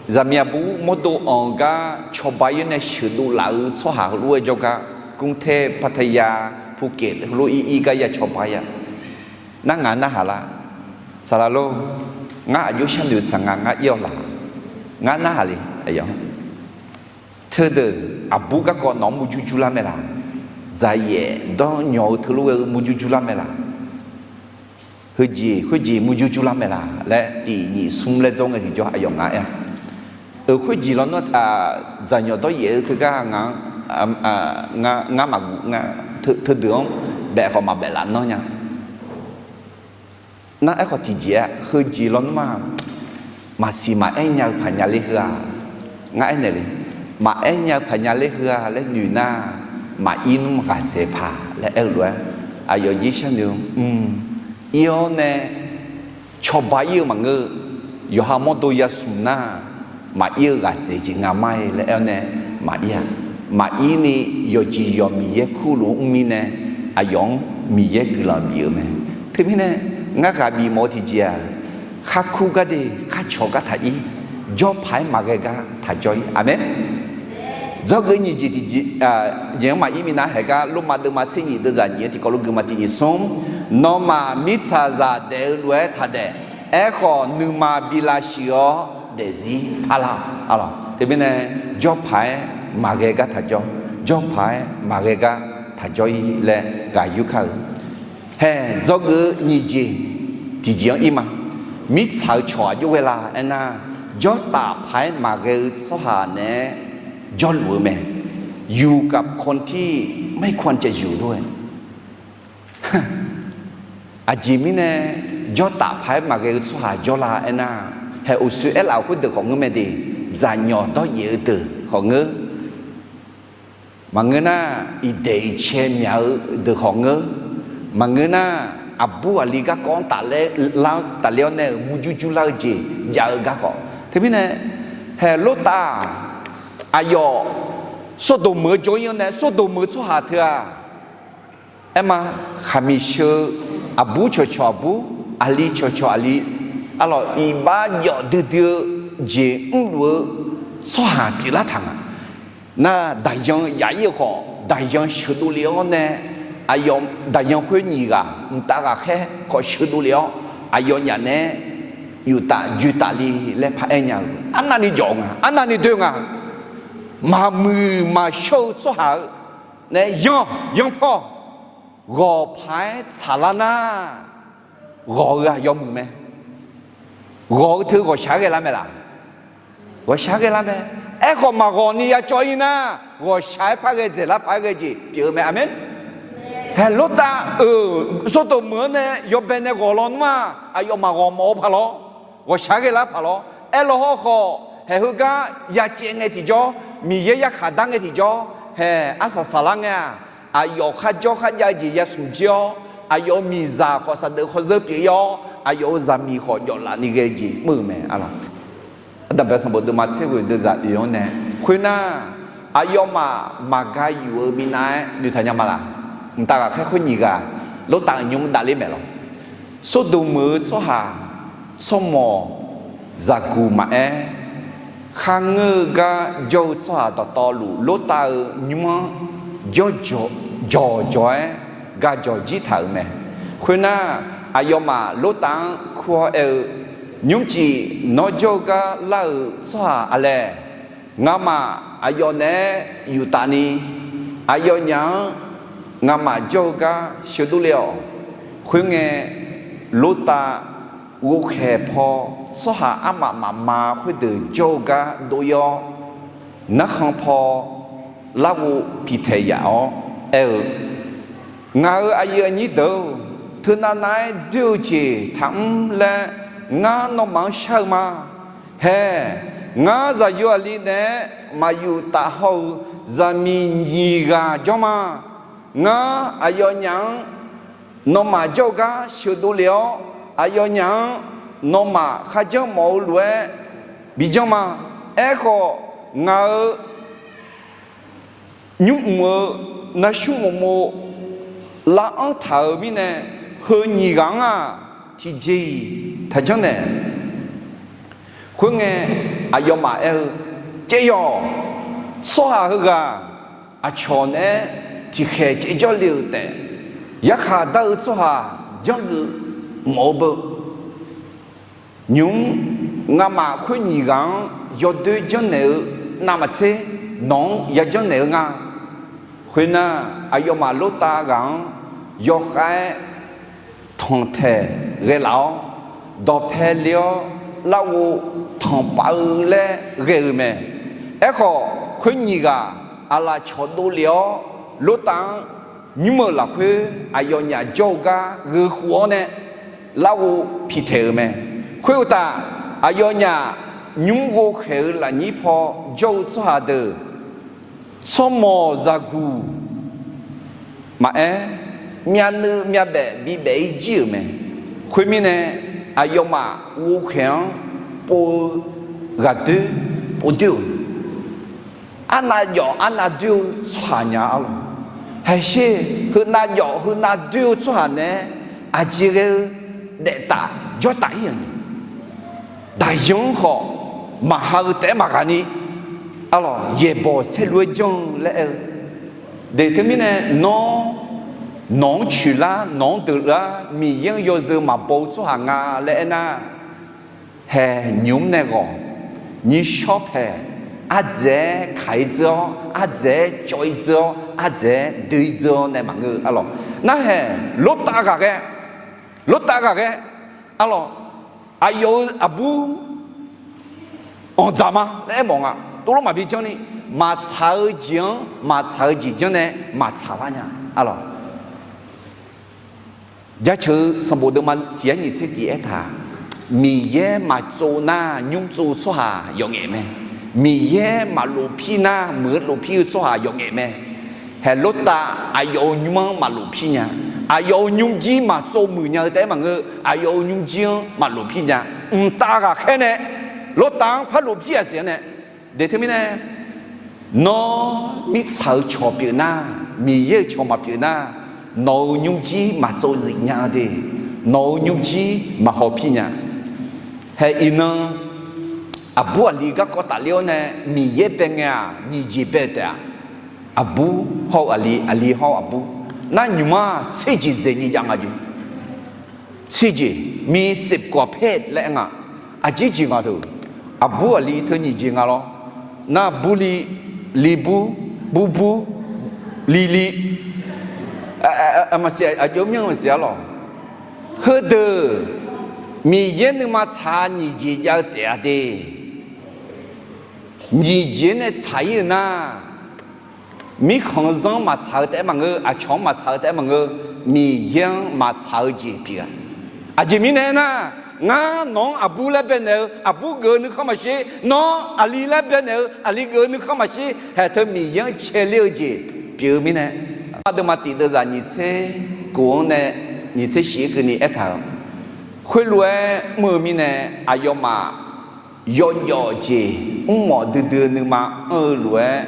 Zaqmiq aqbur mawrdo anq-eu gar cawba-ir nae sheuqdov laf-eu tsawrhaq heulof-aer jawrgar, กรุงเทพ พัทยา ภูเก็ต heulof ir ir gar ya cawba-ir-a. Nar ngaq narhaq lar. Saqlaq lor, ngar aqjox sharnoeq saq nga, ngar ir-awr laq. Ngar narhaq le. Teudeuq aqbur garkawv nawq-anr murjur jur lar mae laq? Dzaqyaef dawrnyawq-eu teulof ghae-eu murjur jur lar mae laq? Heujeq khoerjeq murjur jur lar mae laq laer tiq nyiq smr laer dzawr ngae tiqjawr aqyawf nga aer-a. Euq khoerjeq lawnmr, dzaqnyawq dawryaef-eu teugar ngaq-anr, ngar maqguv nga, teudeuq-anr baef khawf maqbaef laf nanr nya. Nar aerkhawf tiqjeq-aer heujeq lawnmr-aq, maqsiq maqaer nya-eu paq nya ler heu-aq, ngar aernaeq le. Maqaer nya-eu paq nya ler heu-a laer noeq nar, maqir nmr ghaqdzaeq paq laer aer-eu lof-aer, aqyawf jir sharnoeq-eu, mq, ir-awr nae cawba ir-eu maqngeur-eu, yawqha mawrdo yasmq nar, maqir-eu ghaqdzaeq jeq nga ma-ir laer aer-awr nae maqir-aq. Maqir ni yawqjeq yawq Miqyaer kurluf-anr mr mirnae, aqyawf-anr Miqyaer guiqlanq bif-eu mae. Teumirnae, ngar ghaq bif mawf-eu tiqjeq-aq, khar kur gar de, khar cawq gar taq ir, jawr paq-aer maqghae gar taq jawr ir. Aqmeq. Dzawgeuf nyiq jeq tiqjeq, jeq-anr maqir minav haeq gar Lormav deuvma tser nyiq deuvzaq nyiq-anr tiqkawv lof geufma tiq nyiq smr, nawmaf mirtsaqzaq daef-eu lof-aer taq daef. Aerkhawf nuima bi lavshuif-awr daefzir parlar-awq. Teumirnae, jawr paq-aer maqghae gar taq jawr, jawr paq-aer maqghae gar taq jawr ir laer ghaq yur kar-euq. Haeq, dzawgeuf-eu nyiq jeq tiqjeq-anr ir ma. Mirtsaq-euq cawq aqjox ghae la aernar, jawrtaf paq-aer maqghae-eu tsawrhaq naeq-aer jawrluf-eu mae. อยู่กับคนที่ไม่ควรจะอยู่ด้วย Aqjeq mirnae jawrtaf paq-aer maqghae-eu tsawrhaq jawrla aernar, haeq uqshoe aerlaf-euq khoerdeuq khawf ngeur mae de, dzaqnyawq dawryaef-eu deuq khawf ngeur. Maqngeur nar, iqdaeq iqcae myaq-eu deuq khawf ngeur. Maqngeur nar, aqbur aqli garkawv-anr tafler-awr nae-euq murjur jur lar-eu jeq jav-eu gar khawf. Teumirnae, haeq Lortav-aq, aqyawf Sordoq meuq-eu jawr-ir-anr nae Sordoq meuq-eu tsawrhaq teu-aq, aerma, khaqmiq sheu-eu aqbur cawqcawq aqbur, aqli cawqcawq aqli, arlawq iqbax jawf duidui-eu jeq mrluf-eu tsawrhaq pyeuflar taq nga. Nar daqyan yaf-ir-eu khawf, daqyan sheuqdov le-awr nae, aqyawf daqyan khoer nyiq ghaq mqtav ghaqkhaer khawf sheuqdov le-awr, aqyawfnyaf naeq-aer yuf taf joe taf le laer paraer nya-eu arnavni jawf nga, arnavni doe nga. Maqmuiq maqshawr-eu tsawrhaq-eu nae yanr yanr pawr ghawq paq-aer tsaqlar nar, ghawq-eu aqyawf muiq mae. Ghawq-eu teu ghawqshaq-aer ghae lar mae laq? Ghawqshaq-aer ghae lar mae. Aerkhawf maqghawq ni ya cawv-ir nar, ghawqshaq-aer par ghae dzaeqlar paq-aer ghae jeq pyeuf-eu mae. Aqmeq. Haeq Lortav-euq Sordoq meuq-anr nae yawbae nae ghawq lawnmr-aq, aqyawf maqghawq mawf-eu paq lawr. Ghawqshaq-aer ghae lar paq lawr. Aerlaw hawrkhawf, haeq heugar ya caev ngae tiqjawr, Miqyaer yarkhaq dar ngae tiqjawr, haeq arsaq saqlar ngae-aq, aqyawf kharjawr kharjav-eu jeq yasmq jir-awr, aqyawf-euq miqzaq khawf saqdeuf khawzeur pyeuf-ir-awr, aqyawf-euq zaqmiq khawf jawflaf ni ghae-eu jeq mr-euq mae. Arlawq, Ardanqbae sanqbof deuvma tser ghoeq deuvzaq oeq-anr nae khoernar, aqyawfmaf maqga yuf-eu minav-aer noeqtaq nya ma laq? Mqtav ghaqkhaer khoer nyiq ghaq Lortav-euq nymr davler maeq lawq. Sordoq meuq-eu tsawrhaq tsawrmawq zaqguq maqaer, kharngeur-eu gar jawr-eu tsawrhaq dawqtawvluf Lortav-euq nymr-anr jawr jawq jawq-aer ga jawq jir taq-euq mae. Khoernar, aqyawfmaf Lortav-anr kur-awr aer-eu, Nymrcif nawr jawr-eu gar lar-euq tsawrhaq aqlae? Ngamaf aqyawf naeq-aer yuf taf ni, aqyawfnyaf-anr ngamaf jawr-eu gar sheuqdov le-awq. Khoerngae, Lortav ghovkhaeq paw tsawrhaq armaf mafma khoerdeuq jawr-eu gar dov-ir-awr, narkhan paw larghov piqtaeq yaf-awr aer-eu, Ngaq-euq aqyuif aqnyir deuq-or, teunav nav-aer doer-eu jeq taqmr laer ngar nawmaf-anr shar-eu ma. Hae, ngar zaqyo aqli naeq-aer maqyuf taf haw-euq zaqmiq nyiq ghaq jawr ma. Ngar aqyawfnyaf-anr nawmaf jawr-eu gar sheuqdov lef-awr, aqyawfnyaf-anr nawmaf kharjanr mawf-eu lof-aer bijanr ma. Aerkhawf, ngaq-euq nymrmq-eu navsmr mofmo lav-anr taq-euq mirnae, heu nyiq ghaq-anr-aq, tiqjeq-iq taqjanr naeq. Khoerngae, aqyawfmaf aer-eu, Caev yawq, tsawrhaq heughaq aqcawq naeq-aer tiqkhaeq caevjawr le-euq taef, yarkhaq dar-eu tsawrhaq janrgeuf mawf-eu beu. Nymq-mr ngamaf khoer nyiq ghaq-anr yawdoer janrnaeq-eu navmaqtser, nawq-anr yajanr naeq-eu nga. Khoernar, aqyawfmaf Lortav ghaq-anr yawkhav-aer tanqtaeq ghaelaf-awr, dawqpae le-awr larghov tanqpav-eu laer ghae-eu mae. Aerkhawf, khoer nyiq ghaq aqlaf cawqdov lef-awr, Lortav-anr nymr-euq lafkhoer aqyawfnyaf jawr-eu gar gheukhof-awr nae larghov piqtaeq-euq mae. Khoeruqtaf, aqyawfnyaf nymr ghovkhaeq-eu lafnyir paw jawr-eu tsawrhaq deuq, tsawrmawq zaqguq maqaer, myavnuiv myavbaef bibaef-ir jir-euq mae. Khoermirnae, aqyawfmaf ghovkhaeq-anr pov-eu ghaqdoer povdoer-euq, arnav jawf arnav doer-eu tsawrhaq nya arlawq. Haeqsher, heunav jawf heunav doer-eu tsawrhaq naeq-aer aqjeq ghae-eu daeftaf jawrtaf-ir-euq ni, daqyan-anr khawf maqha-eu taef-aer maqghaq ni, arlawq, yaeqbawq saerlu-aer janr-eu laer aer-eu. Deuq teumirnae, nawr nawq-anr coeqlar, nawq-anr deuqlar, Miqyaer-anr yawzeu maqbaw-eu tsawrhaq nga laer aernar, hae, nymq-mr nae ghawq, nyirshawr paeq, ardzaeq-aer kaq-ir dzeur-awr, ardzaeq-aer cawv-ir dzeur-awr, ardzaeq-aer doe-ir dzeur-awr nae maqngeur-eu arlawq. Narhaeq, Lortav ghaqghae, Lortav ghaqghae, arlawq, aqyawf-euq aqbur anqdzaq ma laer aermawf nga. Tovlof maqbi janrni, maqtsaq-eu jeq-anr maqtsaq-eu jeq janr nae maqtsaq lar nya, arlawq. Jaceuq-eu sanqbof deuvma tiq yar nyiq tser tiq aertaq, Miqyaer maqtsov nar nymr tsov-eu tsawrhaq yawqngaef mae. Miqyaer maqlof pir nar muiq-eu lof pir-eu tsawrhaq yawqngaef mae. Haeq, Lortav aqyawf-euq nymr-anr maqlof pir nya. Aqyawf-euq nymrjir maqtsov muiq nya-eu taef-aer maqngeur, aqyawf-euq nymrjir-anr maqlof pir nya. Mqtav ghaqkhaer nae Lortav-anr par lof pir-aq siq-anr nae, deuq teumirnae, nawr mirtsaq-eu cawq pyeuf nar, Miqyaer-euq cawq maqpyeuf nar, nawq-euq nymrjir maqtsov zif nya-eu de, nawq-euq nymrjir maqhaw pir nya. Haeq, iqnan aqbur aqli garkawv tafler-awr nae Miqyaer bae ngae-aq, nyiq jeq bae taef-a. Aqbur hawr-eu aqli, aqli hawr-eu aqbur. Nar nymq-mr-aq tser jeq dzaeq nyiq jav nga jeq. Tser jeq, mi sepgawq paer laer aer nga. Aqjeq jeq nga teu. Aqbur aqli teu nyiq jeq nga lawr. Nar bur li, li bur, bur bur, li li. Maqsiq, aqjox myanr maqsiq arlawq. Heudeuq Miqyaer nuima tsaq nyiq jeq jav-eu taef-a de. Nyiq jeq-anr nae tsaq-ir-eu nar, mirkhanq-eu zanr-anr maqtsaq-eu taef-aer maqngeur, aqcawq-anr maqtsaq-eu taef-aer maqngeur, Miqyaer-anr maqtsaq-eu jeq pyeuf-a. Aqjeq mirnae aernar, ngar nawq-anr aqbur laer baenaeq-eu aqbur geuf-eu nuikhanr maqshir, nawr aqli laer baenaeq-eu aqli geuf-eu nuikhanr maqshir, haeq teu Miqyaer-anr caeler-eu jeq pyeuf-eu mirnae, aqdeuvma tiq deuvzaq nyiq tser kof-anr nae nyiq tser shif-aer keuvni aertaq-euq, khoerlof-aer mr-eu mirnae, aqyawfmaf yawjawf jeq mrmawf duidui-eu nuima anr-eu lof-aer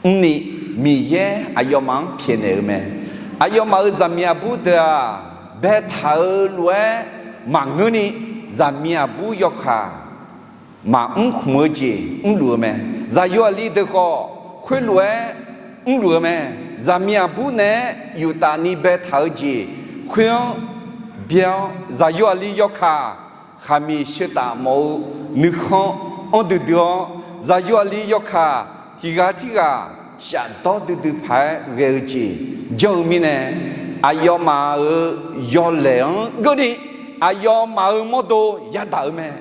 mrni, Miqyaer aqyawfmaf-anr pyaeqnaeq-eu mae. Aqyawfmaf-euq zaqmiq aqbur deuq-aq, baetaq-eu lof-aer maqngeurni, zaqmiq aqbur yawkaq maqmr khmq-eu jeq mrluf-eu mae. Zaqyo aqli deuq khawf, khoerlof-aer mrluf-eu mae. Zaqmiq aqbur naeq-aer yuftaf ni baetaq-eu jeq khoer-anr bya-awr, zaqyo aqli yawkaq khaqmiq sheutaf mawf-eu nuikhanr anr duidui-awr, zaqyo aqli yawkaq tiq ghaq tirghaq shafdawr duidui paq-aer ghae-eu jeq janr-eu mirnae, aqyawfmaf-euq yawlaeq-anr geurni aqyawfmaf-euq mawrdo yadaq-eu mae.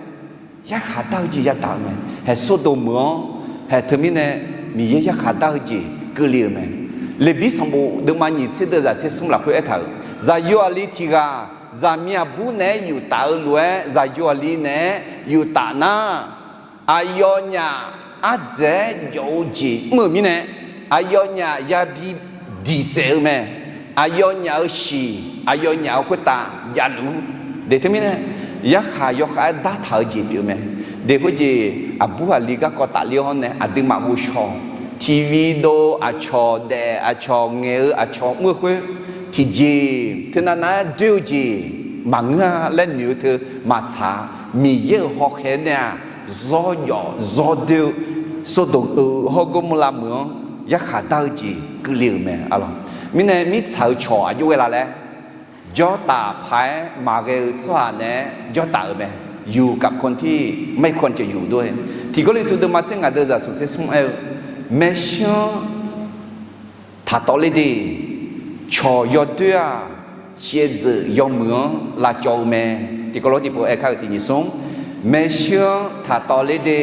Yarkhaq dar-eu jeq yadaq-eu mae. Haeq Sordoq meuq-anr haeq teumirnae Miqyaer yarkhaq dar-eu jeq keuvle-euq mae. Leqbir sanqbof deuvma nyiq tser deuv zaq tser smr lafkhoer aertaq-euq, zaqyo aqli tiq ghaq zaqmiq aqbur naeq-aer yuf taf-eu lof-aer zaqyo aqli naeq-aer yuf taf nar, aqyawfnyaf ardzaeq-aer jawf-eu jeq mr-euq mirnae, aqyawfnyaf yabi diq saef-eu mae. Aqyawfnyaf-euq shiq aqyawfnyaf-euq khoertav javluf-ur. Deuq teumirnae, yarkhaq yawkhav-aer dartaq-eu jeq pyeuf-eu mae. Deuq khoerjeq aqbur aqli garkawv tafler-awr nae aqduimaf ghovshaw, tiqvi dov aqcawq daef aqcawq ngaeq-eu aqcawq mr-eu khoer, tiqjeq teunav nav-aer doer-eu jeq maqngeur-a laer noeq-eu teu maqtsaq-a. Miqyaer-euq hawkhaeq nae-aq, zawr jawf zawr doer-eu Sordoq-euq hawr Gormorlav meuq-anr yarkhaq dar-eu jeq keuvle-euq mae. Mirnae mirtsaq-eu cawq aqjox ghae la laer, jawrtaf paq-aer maqghae-eu tsawrhaq naeq-aer jawrtaf-euq mae. Yuf kafkawv tir maerkawv ceuq yuf dov-aer, tiq Gawrliqtu deuvma tser ngaq deuv zaq smq tser smr aer-eu, maershuir-anr taqtawv ler de. Cawq yawdoer-aq, shaevdzeuf yawmuiq-anr lavcawv-eu mae. Tiqkawv lof tiqpov aer kar-euq tiqnyiq smr, maershuir-anr taqtawv ler de.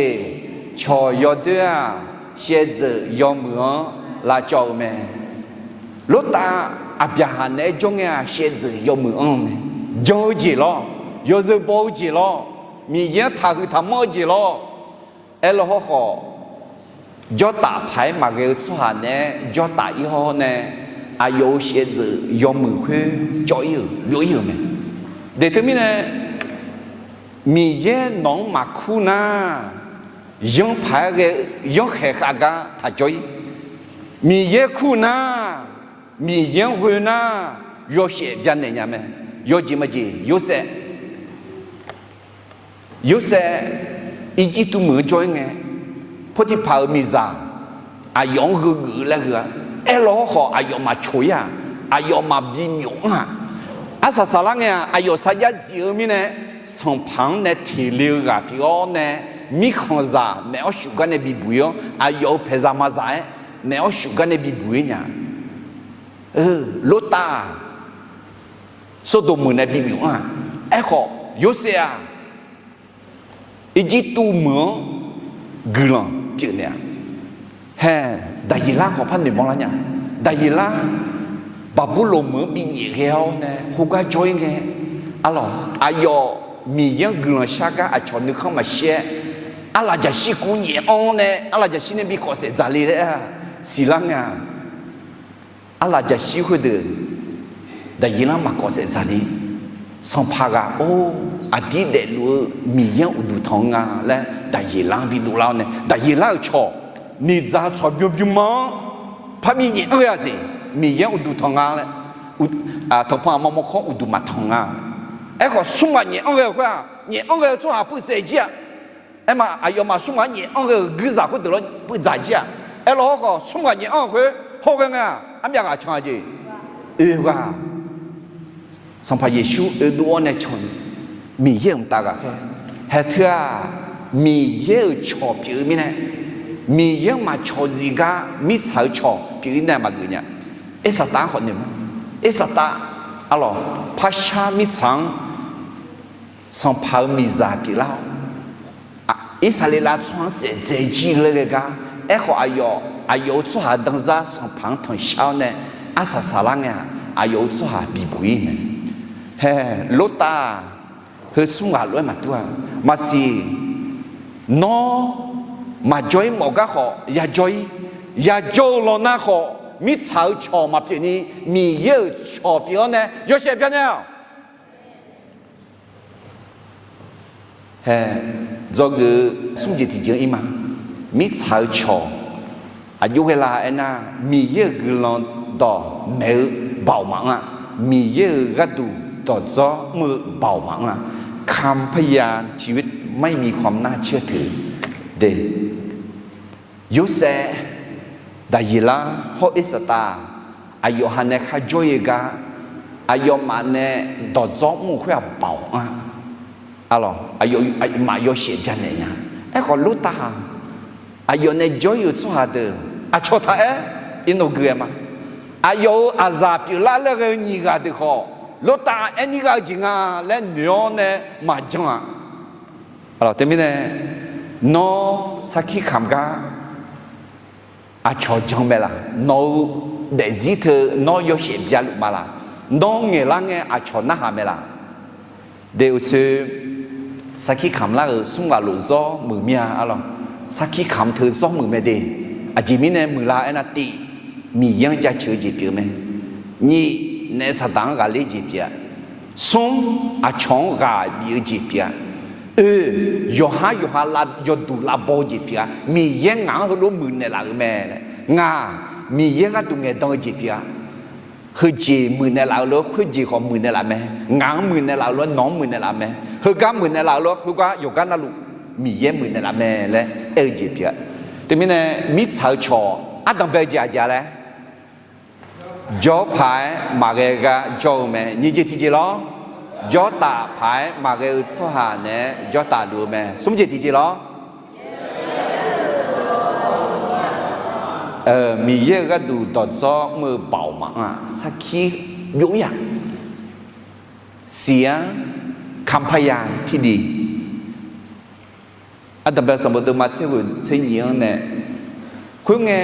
Cawq yawdoer-aq, shaevdzeuf yawmuiq-anr lavcawv-eu mae. Lortav Aqbyaqhaq naeq-aer jawr ngae-aq, shaevdzeuf yawmuiq anr-eu mae. Jan-eu jeq lawr, yawzeu baw-eu jeq lawr, Miqyaer-anr taqhuiq taqmanr-eu jeq lawr. Aerlaw hawrkhawf, jawrtaf paq-aer maqghae-eu tsawrhaq naeq-aer jawrtaf ir hawr nae, aqyawf-euq shaevdzeuf yawmuiq khoer cawv ir-euq byov ir-euq mae. Deuq teumirnae, Miqyaer nawq-anr maqkur nar, yanr paq-aer ghae-eu yanrkhaeq khav gar taq jawr ir. Miqyaer kur nar, Miqyaer-anr ghoe nar, yawshaef byanaeq nya mae. Yawjeq majeq Yorsaev Yorsaev Irjirtuv meuq-anr jawr ir ngae, Pawrtiqpaq-euq miqzaq aqyawf-anr gheu geuf-eu laer gheu-a. Aerlaw hawrkhawf aqyawf maqcoq ir-aq, aqyawf maqbi myawf anr-aq, arsaq saqlar ngae-aq, aqyawf sarjax zif-eu mirnae, sanqpaq-anr nae teq le-eu ghaq pyeuf-awr nae, mirkhanqzaq maeq-awr shuf gar nae bibuq ir-awr, aqyawf-euq paeqzaq mazaq-aer maeq-awr shuf gar nae bibuq ir nya. Lortav-aq, Sordoq meuq nae bi myawf anr-aq. Aerkhawf, Yorsaev-aq, Irjirtuv meuq-anr guiqlanq pyeufnaeq-a. Hae, Daqyeqlar khawf par noeqmawr lar nya. Daqyeqlar Baqburloq meuq-anr bi nyaef ghae-awr nae khoergar jawr ir ngae, arlawq, aqyawf Miqyaer-anr guiqlanq shar gar aqcawq nuikhanr maqshir-aer, arlaqjaqshir kuv nyaef anr nae arlaqjaqshir nae bi kawf saef dzaqle laer siqlar ngae-aq, arlaqjaqshir khoerdeuq Daqyeqlar maqkawf saef dzaqni, sanqpaq ghaq or, aqdir daefluf-eu Miqyaer-anr uqduq tanq nga laer Daqyeqlar-anr bi dovlar-awr nae, Daqyeqlar-euq cawq, noeqdzaq tsawq bymr bymr ma-anr parbi nyaef anr ghae-a siq, Miqyaer-anr uqduq tanq nga laer, tanqpanq aqma mawrkawr uqduq maqtanq nga. Aerkhawf, smr ghaq nyaef anr ghae-euq khoer-aq, nyaef anr ghae-eu tsawrhaq puivtsaev jir-aq. Aerma, aqyawfmaf smr ghaq-anr nyaef anr ghae-euq guirzaq khoerdeuq lawr puivdzaq jir-aq. Aerlaw hawrkhawf, smr ghaq nyaef anr-eu khoer hawghae ngae-aq, armyav ghaq can-a jeq. Oe ghaq, Sanqpaq Yeqsur oedov-awr nae can-eu Miqyaer-euq mqtav ghaqkhaer. Haeq teu-aq, Miqyaer-euq cawq pyeuf-eu mirnae, Miqyaer-anr maqcawq zif gar mirtsaq-eu cawq pyeuf-ir nae maqgeuf nya. Irsaqtav-anr khawf noeq ma. Irsaqtav, arlawq, parshar mirtsaq-anr sanqpaq-euq miqzaq pyeuflar-awr, Irsaqleqlav tsawrhaq-anr saef dzae jir laer ghae gar, aerkhawf aqyawf, aqyawf-euq tsawrhaq danzar sanqpaq-anr tanqshar-awr nae arsaq saqlar ngae-aq, aqyawf-euq tsawrhaq bibuq-ir mae. Hae, Lortav, heu smr ghaq lof-aer maqdur-a. Maqsiq, nawr maqjawr-ir mawf gar khawf yajawr-ir. Yajawr-eu law nar khawf, mirtsaq-eu cawq maqpyeuf ni, Miqyaer-euq cawq pyeuf-awr nae yawshaef byanaeq-awq. Hae, dzawgeuf-eu smr jeq tiqjeq-anr ir ma. Mirtsaq-eu cawq aqjox ghae la aernar, Miqyaer-euq guiqlanq dawq maeq-eu baoq maqanr-a. Miqyaer-euq gharduq dawqdzawr mr-eu baoq maqanr-a. คำพยานชีวิตไม่มีความน่าเชื่อถือ de. Yorsaev, Daqyeqlar hawr Irsaqtav, aqyawf ha nae kharjawr-ir gar, aqyawfmaf nae dawqdzawr mr-eu khoer-aq baoq anr-a. Arlawq, aqyawfmaf yawshaef byanaeq nya. Aerkhawf Lortav-aq, aqyawf nae jawr-ir-euq tsawrhaq deuq aqcawq taq-aer, iqnan gui-aer ma. Aqyawf-euq aqzaq pyeuflar laer ghae-eu nyiq ghaq deuq khawf, Lortav aer nir ghav-eu jeq nga laer noeq-awr nae maqjan-aq. Teumirnae, nawr sarkir kamq gar aqcawq jan mae laq? Nawq-eu daefzir teu nawr yawshaef bya luf ma laq? Nawr ngaeqlar ngae aqcawq narhaq mae laq? De uqshoe, sarkir kamq lar-euq smr ghaq lof zawr muiq mir-a arlawr. Sarkir kamq teu zawr muiq mae de. Aqjeq mirnae muiqlar aernar, tiv, Miqyaer-anr jaceuq-eu jeq pyeuf-eu mae. Nyiq, naef Saqdaq-anr ghaqler jeq pyeuf-a. Smr, aqcawq-anr ghaq bif-eu jeq pyeuf-a. Oe, yawqhar yawqha yawduq lavbaw-eu jeq pyeuf-a. Miqyaer ngaq-anr heulof muiqnaeq laf-euq mae. Ngaq, Miqyaer gharduq ngaeqdan-eu jeq pyeuf-a. Heujeq muiqnaeq laf-euq lof-aer khoerjeq khawf muiqnaeq laf mae. Ngaq-anr muiqnaeq laf-euq lof-aer nawq-anr muiqnaeq laf mae. Heugar muiqnaeq laf-euq lof-aer khoergar yawqgar navluf Miqyaer muiqnaeq laf mae laer aer-eu jeq pyeuf-a. Teumirnae, mirtsaq-eu cawq ardanq bae-eu jeq aqjeq-a laer, jawr paq-aer maqghae gar jawr-eu mae. Nyiq jeq tiqjeq lawr, jawrtaf paq-aer maqghae-eu tsawrhaq naeq-aer jawrtaf luf-eu mae. Smr jeq tiqjeq lawr, Miqyaer-euq gharduq dawqdzawr mr-eu baoq maqanr-aq, sarkir byov-ir-aq, siq-anr kanpar ya tiqdi. Ardanq bae sanqbof deuvma tser ghoeq tser nyiq-anr nae, khoerngae,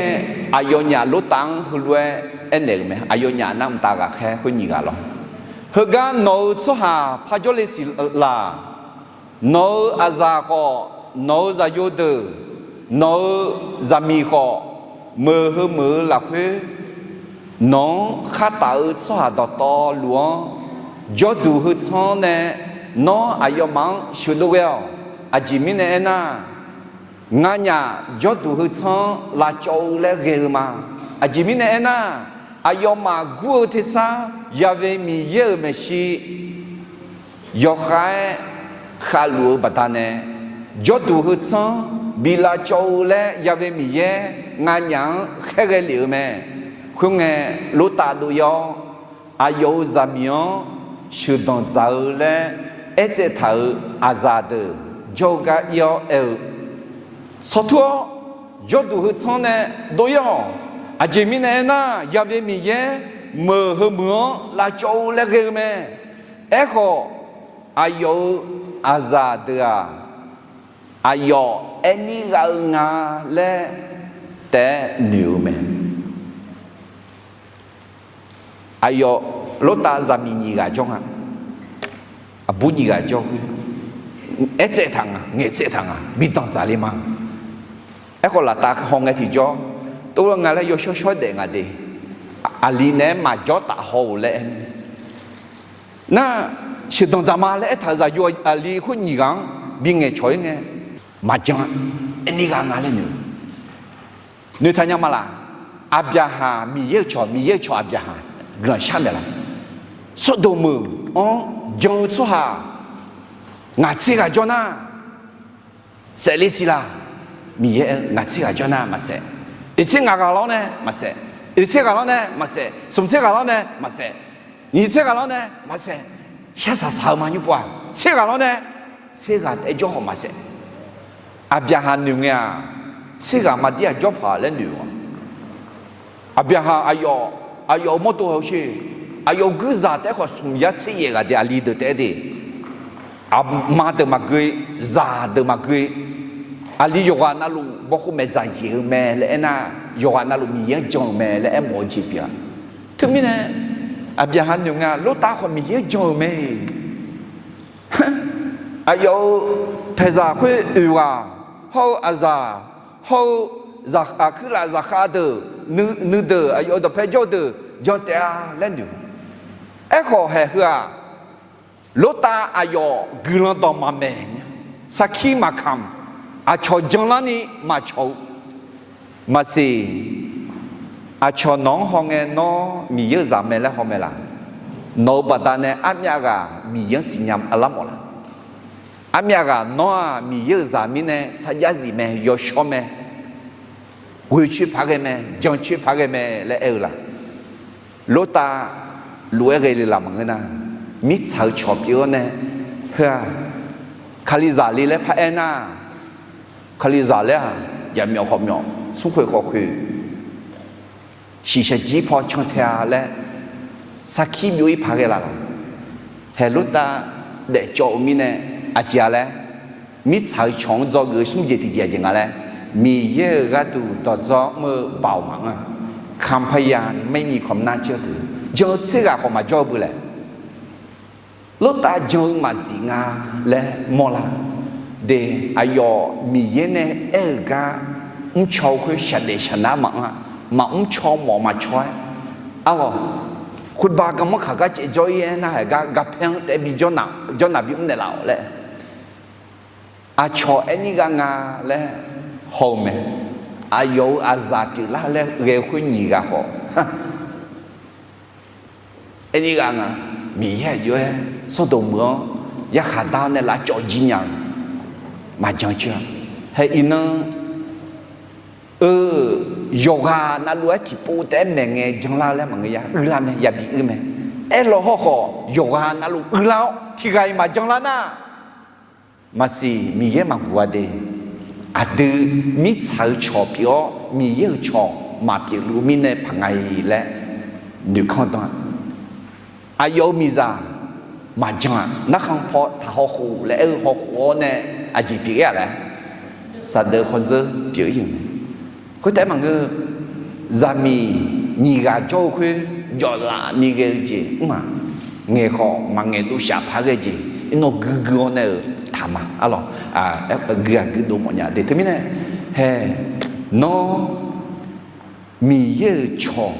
aqyawfnyaf Lortav-anr heulof-aer aernaeq-euq mae. Aqyawfnyaf nar mqtav ghaqkhaer khoer nyiq ghaq lawr. Heugar nawq-euq tsawrhaq parjawr le siq laq. Nawq-euq aqzaq khawf, nawq-euq zaqyo deuq, nawq-euq zaqmiq khawf, meuq heu meuq-eu lafkhoer nawq-anr khartaf-eu tsawrhaq dawqtawvluf-anr jawrduq heu tsanr-anr nae nawr aqyawfmaf-anr sheuqdov ghae-awq. Aqjeq mirnae aernar, nganyaf jawrduq heu tsanr-anr lavcawv-eu laer ghae-eu ma. Aqjeq mirnae aernar, aqyawfmaf gur-eu tersar yave Miqyaer-euq maeqshi yawkhav-aer khavluf-eu baqdanae, jawrduq heu tsanr bi lavcawv-eu laer yave Miqyaer nganyaf-anr khaerghae lef-eu mae. Khoerngae, Lortav dov-ir-awr, aqyawf-euq zaqmiq-anr sheuqdanq dzaq-eu laer aertsaev taq-euq aqzaq deuq jawr-eu gar ir-awr aer-eu, Sawrtur-awr, jawrduq heu tsanr nae dov-ir-awq. Aqjeq mirnae aernar, yave Miqyaer meuq heu meuq-anr lavcawv-eu laer ghae-eu mae. Aerkhawf, aqyawf-euq aqzaq deuq-aq, aqyawf aer nir ghav-eu nga laer taef-aer noeq-eu mae. Aqyawf Lortav zaqmiq nyiq ghaq jawr nga. Aqbur nyiq ghaq jawr khoer, aertsaev taq nga, ngaeqtsaev taq nga, bi danqdzaq le ma. Aerkhawf, laftav hawngae tiqjawr, tov-aer nga laer yawshawr shawr daef nga de. Aqli naeq-aer maqjawr taf haw-euq laer aer nar, sheuqdanq dzaq ma laer aertaq-euq zaqyo aqli khoer nyiq ghaq-anr bi ngaeqcawq-ir ngae, maqjan-a, aer nir ghav nga laer noeq. Noeqtaq nya ma laq? Aqbyaqhaq Miqyaer-euq cawq, Miqyaer-euq cawq Aqbyaqhaq guiqlanq shar maeq laq? Sawrdoq meuq-anr jan-eu tsawrhaq ngaq tser ghaq jawr nar, saef le siq laq? Miqyaer aer-eu, ngaq tser ghaq jawr nar maqsaef. Oeq tser ngaq ghaq lawr nae maqsaef. Oeq tser ghaq lawr nae maqsaef. Smq tser ghaq lawr nae maqsaef. Nyiq tser ghaq lawr nae maqsaef. Shar saq saq-eu ma nymr pov-aq, tser ghaq lawr nae tser ghaq taef-aer jawr khawf maqsaef. Aqbyaqhaq noeq ngae-aq, tser ghaq maqdir-aq jawr paq laer noeq-a. Aqbyaqhaq aqyawf, aqyawf-euq mawrdo hawsher, aqyawf-euq guirzaq taef-aer khawf smq yar tser yaef ghaq de, aqli deuq taef-aer de. Aqma deuq maqgeu, zaq deuq maqgeu. Aqli yawqghaq navluf bawkhov maeqdzaq yaeq-eu mae laer aernar, yawqghaq navluf Miqyaer-anr jan-euq mae laer aermawf-eu jeq pyeuf-a. Teumirnae, Aqbyaqhaq noeq ngae-aq, Lortav khawf Miqyaer-anr jan-euq mae. Aqyawf-euq paeqzaq khoer oeq ghaq hawr-eu aqzaq hawr-eu zaq, aqkuir laf zaqkhav deuq, nuideuq, aqyawf-euq dawqpae jawr-eu deuq jan taef-a laer noeq. Aerkhawf haeq heu-aq, Lortav aqyawf guiqlanq dawq maqmaeq nya, sarkir maqkamq, aqcawq janlarni maqcawq-eu maqsiq. Aqcawq nawq-anr hawngae nawr Miqyaer-euq zaq mae laer haw mae laq? Nawq-euq baqdanae armyav ghaq Miqyaer-anr siqnya lar mawf laq? Armyav ghaq nawr-aq Miqyaer-euq zaq mirnae sarjax zif mae, yawshawr mae, ghoeqcoer paq ghae mae, jancoer paq ghae mae laer aer-eu laq? Lortav lof-aer ghae le laf maqngeur nar, mirtsaq-eu cawq pyeuf-awr nae, heu-aq, Kalizaq le laer par aer nar, Kalizaq laer-aq, jaqmyawf khawf myawf, smrkhoeq khawf khoeq, shiqshaq jir paw cantae-a laer sarkir byov-ir paq ghae laf laq? Haeq Lortav daefcawv-eu mirnae aqjeq-a laer, mirtsaq-eu cawq-anr dzawgeuf-eu smr jeq tiqjeq aqjeq nga laer, Miqyaer-euq gharduq dawqdzawr mr-eu baoq maqanr-aq, คำพยานไม่มีความน่าเชื่อถือ jan-eu tser ghaq khawf maqjawr-eu beu laer, Lortav jan-eu maqzif nga laer mawrlar. De, aqyawf Miqyaer nae aer-euq gar mrcaw-eu khoer shaqdaef shaqnar maqanr-aq, maqmr caw mawf maqcaw-aer, arlawq, khoerba garmanr kaq gar caevjawr-ir aer nar haeq gar garpaer-anr taef-aer bi jawrnaq, jawrnaq bimr naeqlaf-awq laer, aqcawq aer nir ghav nga laer haw-eu mae. Aqyawf-euq aqzaq pyeuflar laer ghae-eu khoer nyiq ghaq khawf, aer nir ghav nga. Miqyaer aqjox-aer Sawrdoq meuq-anr yarkhaq dar-awr nae lavcawv jir nya-eu maqjan coer-a. Haeq iqnan-eu yawqghaq navluf-aer tiqpov taef-aer maeqngae janlar-eu laer maqngeur ya, uilar mae, yabi uir mae. Aerlawq hawrkhawf yawqghaq navluf uilar-awr tiqghaq-iq maqjanlar nar, maqsiq Miqyaer maqguq-a de. Aqdui mirtsaq-eu cawq pyeuf-awr Miqyaer-euq cawq maqpyeufluf mirnae paq nga-iq laer noeqkanr dan-a. Aqyawf-euq miqzaq maqjan-aq, narkhan paw taq hawkhof laer aer-eu hawkhof-awr nae aqjeq pyeuf-ir-aq laer, saqdeuq khawf zeur pyeuf-ir-euq mae. Khoertaef maqngeur, zaqmiq nyiq ghaq jawr-eu khoer jawflaf ni ghae-eu jeq mr-aq, ngaeq khawf maqngaeq dov shaf paq ghae jeq, iqnan guigui-awr nae-euq taq ma. Arlawq, guiqghaq guiqdov mawfnya de. Teumirnae, haeq, nawr Miqyaer-euq cawq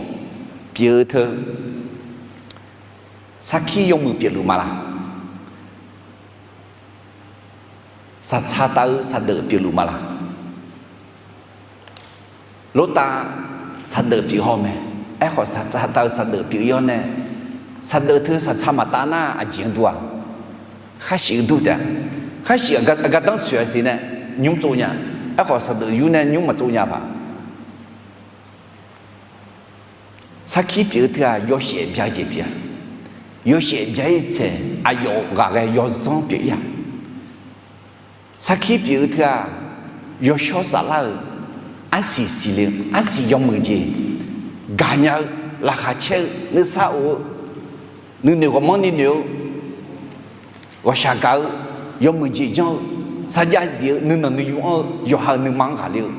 pyeuf-eu teu sarkir yawmuiq pyeufluf ma laq? Saqtsaq taf-eu saqdeuq pyeufluf ma laq? Lortav saqdeuq pyeuf haw mae. Aerkhawf, saqtsaq taf-eu saqdeuq pyeuf-ir-awr nae, saqdeuq teu saqtsaq maqtaf nar aqjeq-anr dur-aq, khar shif-eu dur taef-a. Khar shif aqgar, aqgardanr tsoeq-a siq nae nymr tsov nya. Aerkhawf, saqdeuq yur nae nymr maqtsov nya paq. Sarkir pyeuf-eu teu-aq, yawshaef bya-eu jeq pyeuf-a. Yawshaef bya-ir tsaeq aqyawf ghaq ghae yawzanr pyeuf-ir-a. Sarkir pyeuf-eu teu-aq, yawshawr saflar-euq, arsiq siqle-eu, arsiq yawmuiq jeq gaqnya-eu, laqkhaq caer-eu, nuisar of-eu, nuinoeq ghawqmanrni noeq-eu, ghawqshaq gaq-eu, yawmuiq jeq janr-eu, sarjax zif-eu, nuinanq nuiyu anr-eu, yawqha-euq nuima-anr ghaqler-eu,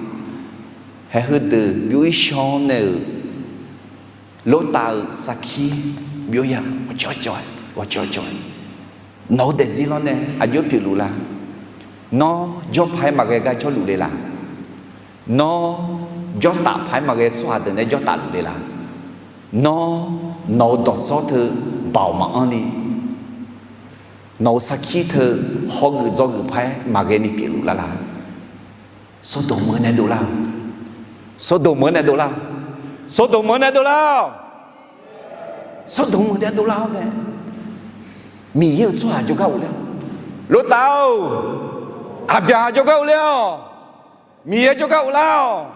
haeq heudeuq byov-ir shawr nae-euq Lortav-euq sarkir byov-ir-a. Ghawqcawq cawq-aer, ghawqcawq cawq-aer, nawq-eu daefzir lawr nae aqjox pyeufluf lar? Nawr jawrpaq-aer maqghae gar jawrluf le laq? Nawr jawrtaf paq-aer maqghae tsawrhaq deuq nae jawrtaf luf le laq? Nawr nawq-eu dawqdzawr teu baoq maqanr ni, nawq-eu sarkir teu hawgeuf dzawgeuf paq-aer maqghae ni pyeufluf lar laq? Sawrdoq meuq-eu nae dovlar-awq. Sawrdoq meuq-eu nae dovlar-awq. Sawrdoq meuq-eu nae dovlar-awq. Sawrdoq meuq-eu nae dovlar-awr mae, Miqyaer-euq tsawrhaq jawrgar ghofler-awq. Lortav-or, aqbyaqhaq jawrgar ghofler-awq. Miqyaer jawrgar ghoflar-awq.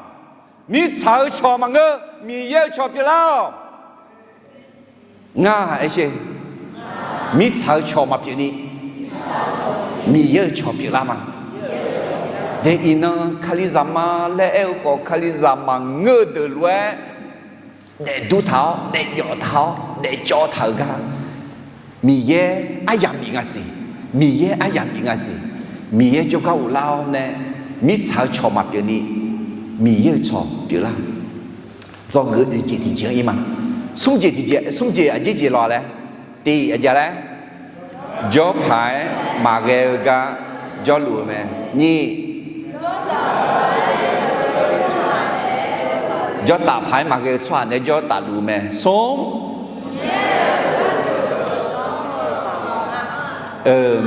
Mirtsaq-eu cawq maqngeur, Miqyaer-euq cawq pyeuflar-awq. Ngar aer sher, mirtsaq-eu cawq maqpyeuf ni, Miqyaer-euq cawq pyeuflar ma. De, iqnan kalizaq ma laer aer-eu khawf, kalizaq maqngeur-eu deuq lof-aer daefdur taq-awr, daefjawf taq-awr, daefcawv taq-euq gar, Miqyaer aryamq bif nga siq. Miqyaer aryamq bif nga siq. Miqyaer jawrgar ghoflar-awr nae, mirtsaq-eu cawq maqpyeuf ni, Miqyaer-euq cawq pyeuflar. Dzawgeuf oeq jeq tiqjeq-anr ir ma. Smr jeq tiqjeq, smr jeq aqjeq jeq lawq laer, tiq aqjeq laer, jawrpaq-aer maqghae-eu gar jawrluf-eu mae. Nyiq, jawrtaf paq-aer maqghae-eu tsawrhaq nae jawrtaf luf-eu mae. Smr,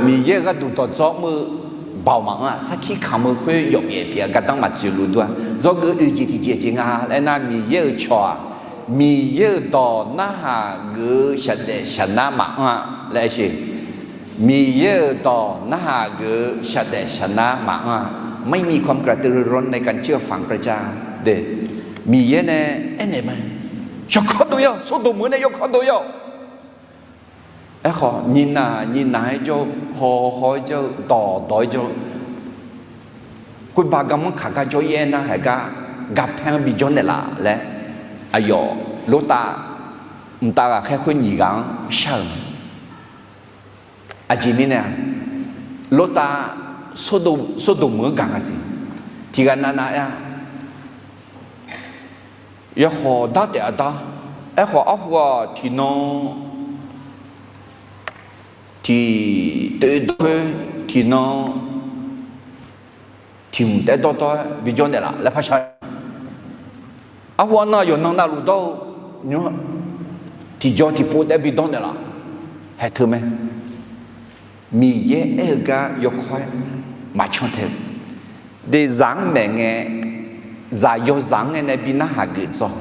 Miqyaer-euq gharduq dawqdzawr mr-eu baoq maqanr-aq, sarkir kamq-eu khoer yawqngaef pyeuf-a, gardanr maqtsoeq luf dur-a. Dzawgeuf oeq jeq tiqjeq jeq nga laer nar, Miqyaer-euq cawq-aq, Miqyaer-euq dawq narhaq geuf-eu shaqdaef shaqnar maqanr-a laer aer sher. Miqyaer-euq dawq narhaq geuf-eu shaqdaef shaqnar maqanr-a. ไม่มีความกระตือรือร้นในการเชื่อฟังพระเจ้า de. Miqyaer nae aernaeq ma, yawkawr dov-ir-awq, Sawrdoq meuq-eu nae yawkawr dov-ir-awq. Aerkhawf, nyiqnaq nyiqnaq-aer jawr-eu, haw haw-aer jawr-eu, dawq dawq-aer jawr-eu, khoerba garmanr kaq gar jawr-ir aer nar, haeq gar garpaer-anr bijawr naeqlaf laer, aqyawf Lortav mqtav ghaqkhaer khoer nyiq ghaq-anr shar-euq mae. Aqjeq mirnae-aq, Lortav Sordov meuq-anr gaq nga siq. Tiqghaq navnav aer-a, yawkhawf dar taef-a dar. Aerkhawf, arhu-aq tiqnan tiq toeqdawr khoer, tiqnan tiq hmq taef dawrdawr-aer bijawr naeqlaf laer par shar. Arhu arnan yawqnan navluf dawr-eu nymr, tiqjaw tiqpov taef-aer bidanr naeqlaf. Haeq teu mae. Miqyaer aer-eu gar yawkawr-aer maqcan tae-eu. Deuq zaq-anr maeq ngae, zaq yawzaq-anr ngae nae bi narhaq geuf dzaw.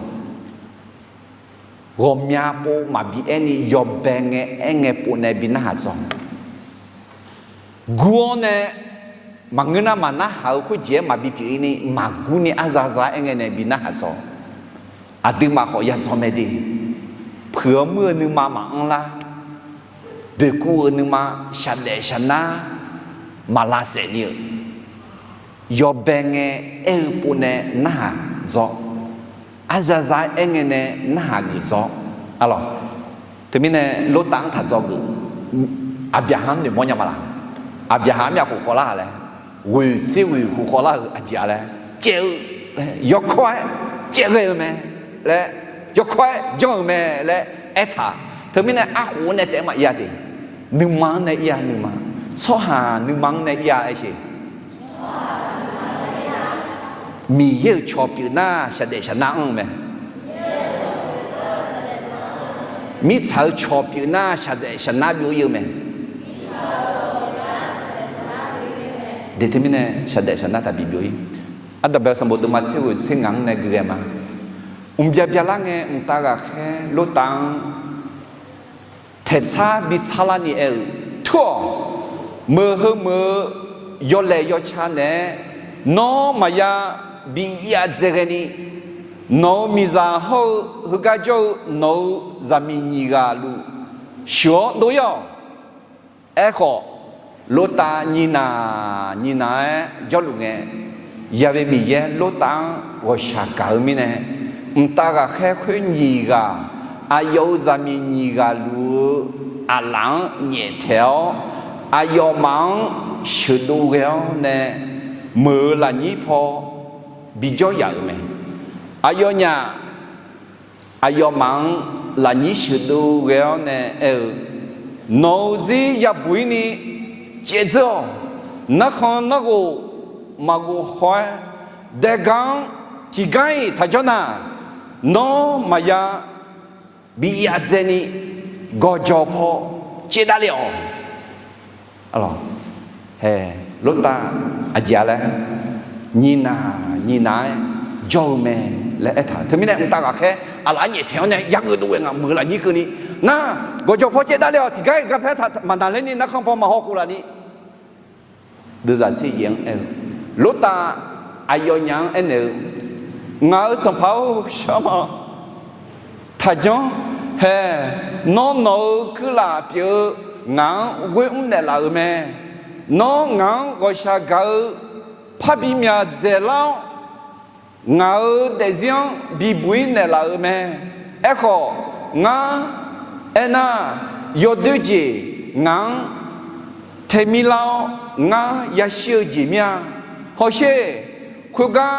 Ghawqmya pov maqbi aerni yawbae ngae aer ngae pov nae bi narhaq dzaw. Gur-awr nae maqngeur nar maqnarhaq-eu khoerjeq-aer maqbi pyeuf-ir ni maqgur ni arzaza aer ngae nae bi narhaq dzaw. Aqduimaf khawf ya dzaw mae de. Puiq-awr muir-eu nuima maqanr lar. Boeqkuv-euq nuima shaqdaef shaqnar maqlavsaef ni-euq yawbae ngae aer-eu pov nae narhaq dzaw. Arzaza aer ngae nae narhaq geuf dzaw. Arlawq, teumirnae Lortav-anr taq dzaw geuf. Aqbyaqhaq-anr noeqmawr nya ma laq? Aqbyaqhaq-anr myavkhof khawvlar-a laer, ghoeq tser ghoeq khof khawvlar-euq aqjeq-a laer, caev-eu, yawkawr-aer caevghae-eu mae laer, yawkawr-aer janr-euq mae laer aertaq. Teumirnae arkhof-anr nae taef-aer maqir-a de. Nuima-anr nae ir-a, nuima. Tsawrhaq nuima-anr nae ir-a aer sheq. Miqyaer-euq cawq pyeuf nar shaqdaef shaqnar anr-eu mae. Mirtsaq-euq cawq pyeuf nar shaqdaef shaqnar byov-ir-eu mae. Deuq teumirnae shaqdaef shaqnar taqbi byov-ir. Ardanqbae sanqbof deuvma tser ghoeq tser ngaq-anr nae gui ghae ma. Mqbyav byav lar ngae mqtav ghaqkhaer Lortav-anr taeqtsar bi tsarlar ni aer-eu, Tur-awq. Meuq heu meuq-eu yawlaeq yawca naeq-aer nawr maqya bi ir-a dzae ghae ni, nawq-euq miqzaq hawr-eu heugar jawr-eu nawq-euq zaqmiq nyiq ghaq luf sheuq-awr dov-ir-awq. Aerkhawf, Lortav nyinaq nyinaq-aer jawrluf ngae, Yaqve Miqyaer Lortav-anr ghawqshaq gaq-eu mirnae, mqtav ghaqkhaer khoer nyiq ghaq, aqyawf-euq zaqmiq nyiq ghaq luf-eu aqlaf-anr nyaeftaeq-awr, aqyawfmaf-anr sheuqdov ghae-awr nae meuq-euq lafnyir paw bijawr yaf-euq mae. Aqyawfnyaf aqyawfmaf-anr lafnyir sheuqdov ghae-awr nae aer-eu, Nawq-euq zir yabuq-ir ni caevdzeur-awq. Narkhan narghof maqghof haw-aer, daega-anr tiqgar-iq taqjanr nar, nawr maqya bi yav dzae ni gawqjawq paw caevdav le-awq. Hae, Lortav aqjeq-a laer, nyinaq nyinaq-aer jawr-eu mae laer aertaq-euq. Teumirnae mqtav ghaqkhaer aqlaf-anr nyaeftaeq-awr nae yageuf dov ghae nga meuq lafnyir keuvni, nar, gawqjawq paw caevdav le-awq, tiqgar-iq garpaer maqnaqler ni narkhan paw maqhaw khof laf ni. Deuvzaq tser yaef-anr aer-eu, Lortav aqyawfnyaf-anr aernaeq-eu, Ngaq-euq sanqpaq-or, shar ma. Taqjanr. Hae, nawr nawq-euq kuirlaf pyeuf-eu ngaq-anr ghoer mr naeqlaf-euq mae. Nawr ngaq-anr ghawqshaq gaq-eu parbi myaq dzaeqlar-awr, ngaq-euq daefzir-anr bibuq-ir naeqlaf-euq mae. Aerkhawf, ngar aernar, yawdoer jeq ngaq-anr taemir lar-awr, ngar yashir-eu jeq mir-a. Hawsher, khoergar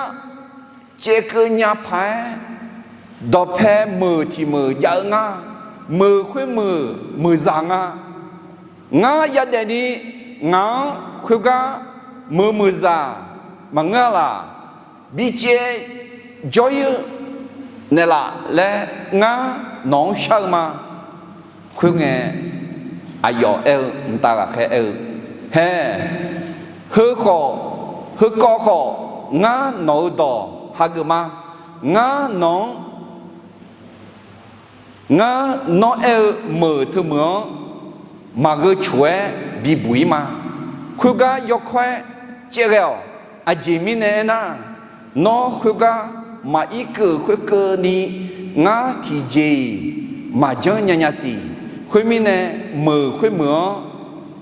caevkeuv nya paq-aer dawqpae meuq tiq meuq jav-eu ngar, meuq khoermeuq meuqzaq nga. Ngar yadaef ni ngaq-anr khoergar meuq meuqzaq maqngeur-a laq, bicaev jawr-ir-eu naeqlaf laer ngar nawq-anr shar-eu ma. Khoerngae, aqyawf aer-eu, mqtav ghaqkhaer aer-eu, Hae, heu khawf, heukawv khawf, ngar nawq-eu dawq hageuf ma. Ngar nawq-anr Ngar nawr aer-eu meuq teumeuq-anr maqgheu coq-aer bibuq-ir ma. Khoergar yawkawr-aer caevghae-awq. Aqjeq mirnae aernar, nawr khoergar maqir keuv khoerkeuvni, ngar tiqjeq-iq maqjanr nyanya siq. Khoermirnae, meuq khoermeuq-anr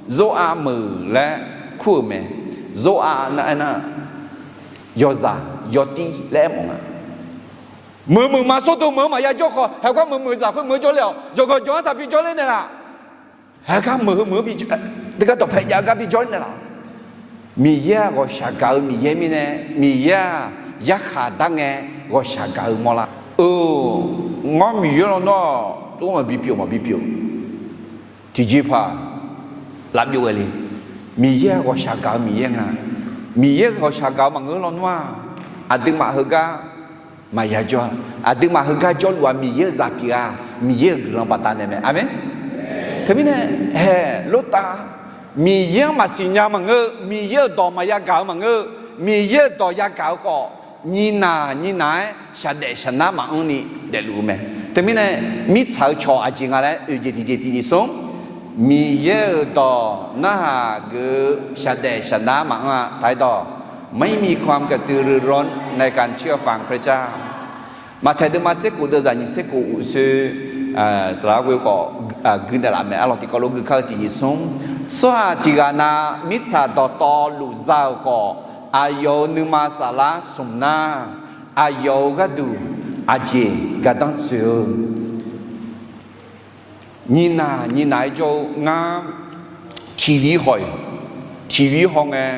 Zor-a meuq laer kur-euq mae. Zor-a nar aernar, yawzaq yawtir laer aer mawf nga. Meuq meuq ma Sawrdo meuq-anr maqya jawr khawf, haeqgar meuq meuqzaq khoermeuq-anr jawrle-awq. Jawqghaq jawq-anr taqbi jawrler naeqlaf. Heugar meuq heu meuq-anr bi, teugar dawqpae jav-eu gar bijawr naeqlaf. Miqyaer-aq ghawqshaq gaq-eu Miqyaer mirnae, Miqyaer-aq yarkhaq dar ngae ghawqshaq gaq-eu mawrlar. Ngawr Miqyaer lawnmr-awq, tov maqbi pyeuf maqbi pyeuf. Tiqjeqpaq lavbyov ghae le. Miqyaer-aq ghawqshaq gaq-eu Miqyaer nga. Miqyaer ghawqshaq gaq-eu maqngeur lawnmr-aq, aqduimaf heugar maqya jawr-a. Aqduimaf heugar jawrluf-aq Miqyaer-euq zaq pyeuf-a. Miqyaer-euq guiqlanq baqdanae mae. Aqmeq. Teumirnae, haeq Lortav, Miqyaer-anr maqsiqnya maqngeur-eu, Miqyaer-euq dawq maqya gaq-eu maqngeur-eu, Miqyaer-euq dawq yagaq-eu khawf, nyiqnaq nyiqnaq-aer shaqdaef shaqnar maqanr ni daefluf-eu mae. Teumirnae, mirtsaq-eu cawq aqjeq nga laer oeq jeq tiqjeq tiqjeq smr, Miqyaer-euq dawq narhaq geuf-eu shaqdaef shaqnar maqanr-a. Taqdawq, ไม่มีความกระตือรือร้นในการเชื่อฟังพระเจ้า. Maqtaeq deuvma tser kof deuvzaq nyiq tser kof uqshoe saqlaq ghoe khawf gui naeqlaf mae. Arlawq tiqkawv lof gui kar-eu tiqjeq smr, tsawrhaq tiq ghaq na mirtsaq dawqtawvluf za-euq khawf, aqyawf-euq nuima saflar smq nar, aqyawf-euq gharduq aqjeq gardanr tsoeq-eu. Nyiqnaq nyiqnaq-aer jawr-eu ngar, tiqli haw-iq, tiqli haw ngae,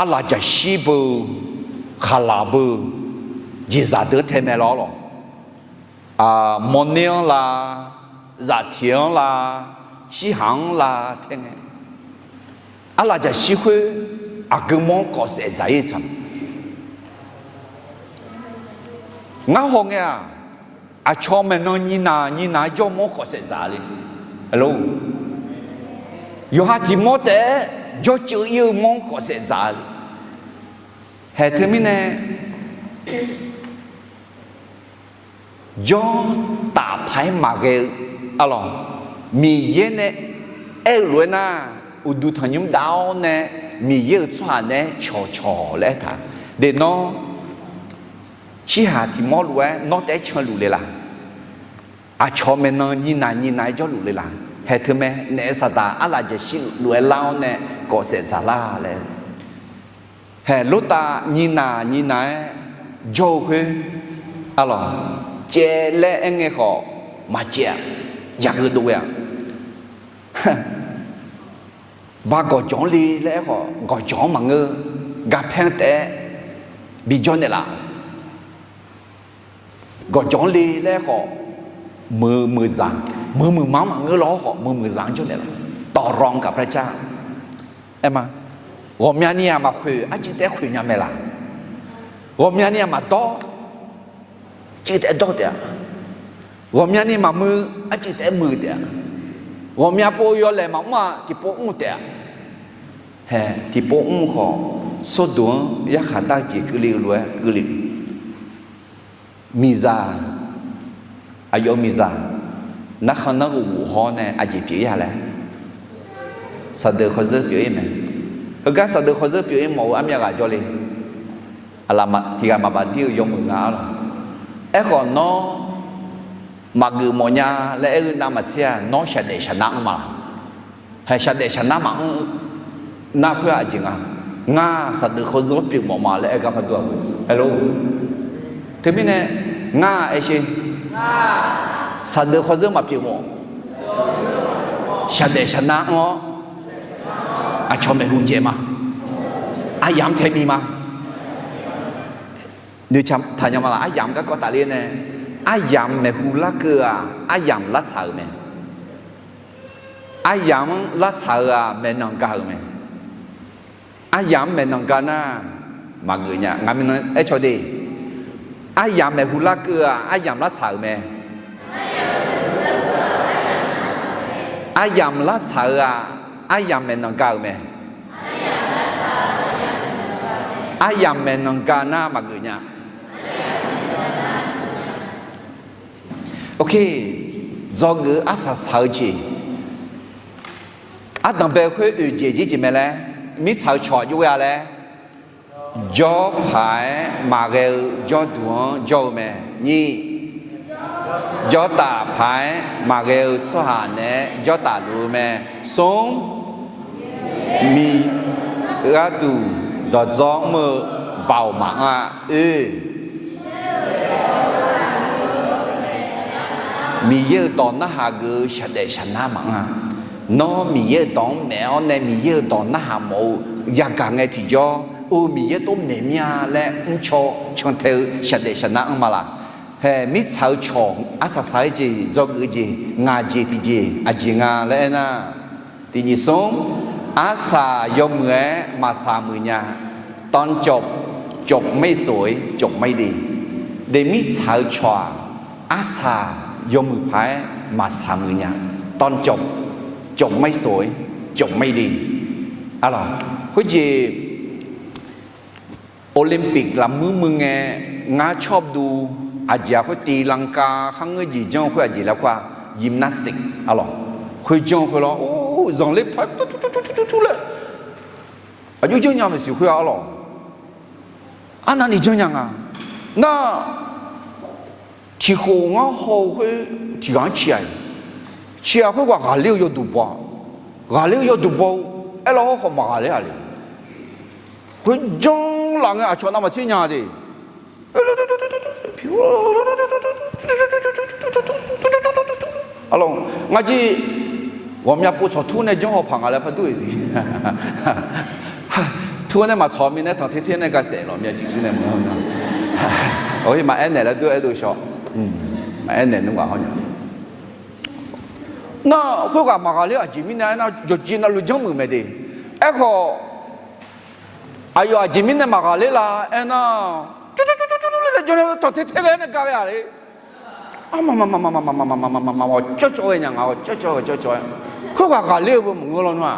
arlaq jaqshir beu, khaqlaq beu, jeqzaq deuq-anr tae mae lawr lawq. Mawrner-anr la, zaftiq-anr la, cirhaq-anr la tae ngae, arlaq jaqshir khoer aqgeu mawr-anr kawfsaef dzaq-ir tsaq. Ngar haw ngae-aq, aqcawq maeqnan nyiqnaq nyiqnaq-aer jawr mawr-anr kawfsaef dzaq le. Yawqha tiq mawr taef-aer jawrceuv-ir-eu mawr-anr kawfsaef dzaq le. Haeq teumirnae, jawrtaf paq-aer maqghae-eu, arlawq, Miqyaer nae aer-eu lof-aer nar, uqduq tanqnymr dav-awr nae Miqyaer-euq tsawrhaq naeq-aer cawqcawq laer aertaq. Deq nawr, cirhaq tiq mawr lof-aer nawr taef-aer canluf le laq? Aqcawq maeqnan nyiqnaq nyiqnaq-aer jawrluf le laq? Haeq teumae naef saqdaq arlaf jaqshir lof-aer lar-awr nae kawfsaef dzaq lar laer. Haeq Lortav nyiqnaq nyiqnaq-aer jawr-eu khoer, arlawq, caev laer aerngae khawf maqcaev-a. Yaqgeu dov ghae-a. Ba gawqjawq-anr le laer aer khawf gawqjawq-anr maqngeur, garpaer-anr taef-aer bijawr naeqlaf. Gawqjawq-anr le laer aer khawf, meuq meuqzaq, meuq meuqma-anr maqngeur lawr khawf meuq meuqzaq-anr jawr naeqlaf. Tawqraw gaq par jar. Aer ma, ghawqmyani-aq maqkhoeq arcuiv taef-aer khoeq nya mae laq? Ghawqmyani-aq maqdawr, arcuiv taef-aer dawr taef-a. Ghawqmyani maqmuiq, arcuiv taef-aer muiq taef-a. Ghawqmya pov yawlaeq maqmr-aq tiqpov mr taef-a. Haeq tiqpov mr khawf, Sordoq-anr yarkhaq dar-eu jeq keuvle-eu lof-aer keuvle. Miqzaq, aqyawf-eu miqzaq, narkhan nanrghof ghof hawr nae aqjeq pyeuf-ir-a laer, saqdeuq khawzeur pyeuf-ir mae. Heugar saqdeuq khawzeur pyeuf-ir mawf-eu armyav ghaq jawr le. Aqlaf tiq ghaq maqbaf dir-eu yawmuiq nga-ar lawq. Aerkhawf nawr maqgeuf mawf nya laer aer-eu navmaqtser-aq, nawr shaqdaef shaqnar anr ma laq? Haeq shaqdaef shaqnar maqanr nar khoer-aq aqjeq nga. Ngar saqdeuq khawzeur-anr pyeuf mawf ma laer aer gar par dur-a. Haeq lor. Teumirnae ngar aer sher, saqdeuq khawzeur maqpyeuf mawf, shaqdaef shaqnar anr-awr aqcawq maeqhu jaev ma. Aryamq tae mi ma. Noeqtaq nya ma laq? Aryamq garkawv tafler nae, aryamq maeqhu larkeuv-aq aryamq lartsaq-euq mae. Aryamq-anr lartsaq-eu-aq maeqnan ga-euq mae. Aryamq-anr maeqnan ga nar maqgeuf nya. Ngaq mirnan aer caw de. Aryamq maeqhu larkeuv-aq aryamq lartsaq-euq mae. Aryamq lartsaq-eu-aq aryamq maeqnan ga-euq mae. Aryamq maeqnan ga nar maqgeuf nya. Ok, dzawgeuf-eu arsaq saq-eu jeq, ardanqbae khoer oeq jeq jir jeq mae laer, mirtsaq-eu cawq aqjox ghae-a laer, jawr paq-aer maqghae-eu jawrduq-anr jawr-eu mae. Nyiq, jawrtaf paq-aer maqghae-eu tsawrhaq naeq-aer jawrtaf luf-eu mae. Smr, miq gharduq dawqdzawr mr-eu baoq maqanr-a. Oe, Miqyaer-euq dawq narhaq geuf-eu shaqdaef shaqnar maqanr-a. Nawr Miqyaer-euq dawq-anr maef-awr nae Miqyaer-euq dawq narhaq mawf-eu yagaq ngae tiqjawr, o, Miqyaer tov maeq mir-a laer mrcaw cantae-eu shaqdaef shaqnar anr ma laq? Hae, mirtsaq-eu cawq arsaq saq-aer jeq, dzawgeuf-eu jeq, ngaq jeq tiqjeq aqjeq nga laer aernar, tiqjeq smr, arsaq yawmuiq-aer maqsaq muiq nya, ตอนจบ จบไม่สวย จบไม่ดี. De, mirtsaq-eu cawq-aq, arsaq yawmuiq paq-aer maqsaq muiq nya, ตอนจบ จบไม่สวย จบไม่ดี. Arlawq, khoerjeq Olympic lafmuir muiq ngae, ngar cawrduq aqjeq-aq khoer ตีลังกา kharngeur jeq janr-eu khoer aqjeq laer kur-aq, gymnastic arlawq. Khoer janr-eu khoer lawr, or, zanqler paq tur tur tur laer, aqjox janrnya maqsiq khoer-aq arlawq. Arnavni janrnya nga. Nar, tiqkhof ngar haw-eu khoer tiqghaq-anr ciq-aq, ciq-aq khoerghaq ghaqler-eu yawduq baw-a. Ghaqler-eu yawduq baw-eu, aerlawr hawrkhawf maqghaqler-a le. Khoer janr laf ngae aqcawq navmaqtser nya de. Arlawq, ngar jir ghawqmya pov tsawqtur nae janr haw paq nga laer pardur-iq siq. Tur nae maqtsawq mirnae tanqter ter nae gaqsaef lawq myav tiqtur nae maqngeur-a. Maqaer naeq laer dur-aer dov shaw. Maqaer naeq nmr ghaq hawr nya. Nar, khoerghaq maqghaqler-eu aqjeq mirnae aernar, yawqjeq navluf janrmuiq mae de. Aerkhawf, aqyawf aqjeq mirnae maqghaqler la aernar, laer janr-aer tanqter ter ghae nae gaq ghae-aq le. Armamamamamamamamamamamamam, cawrcawv ghae nya nga, cawrcawv ghae cawrcawv-aer. Khoerghaq ghaqler-eu beu maqngeur lawnmr-a.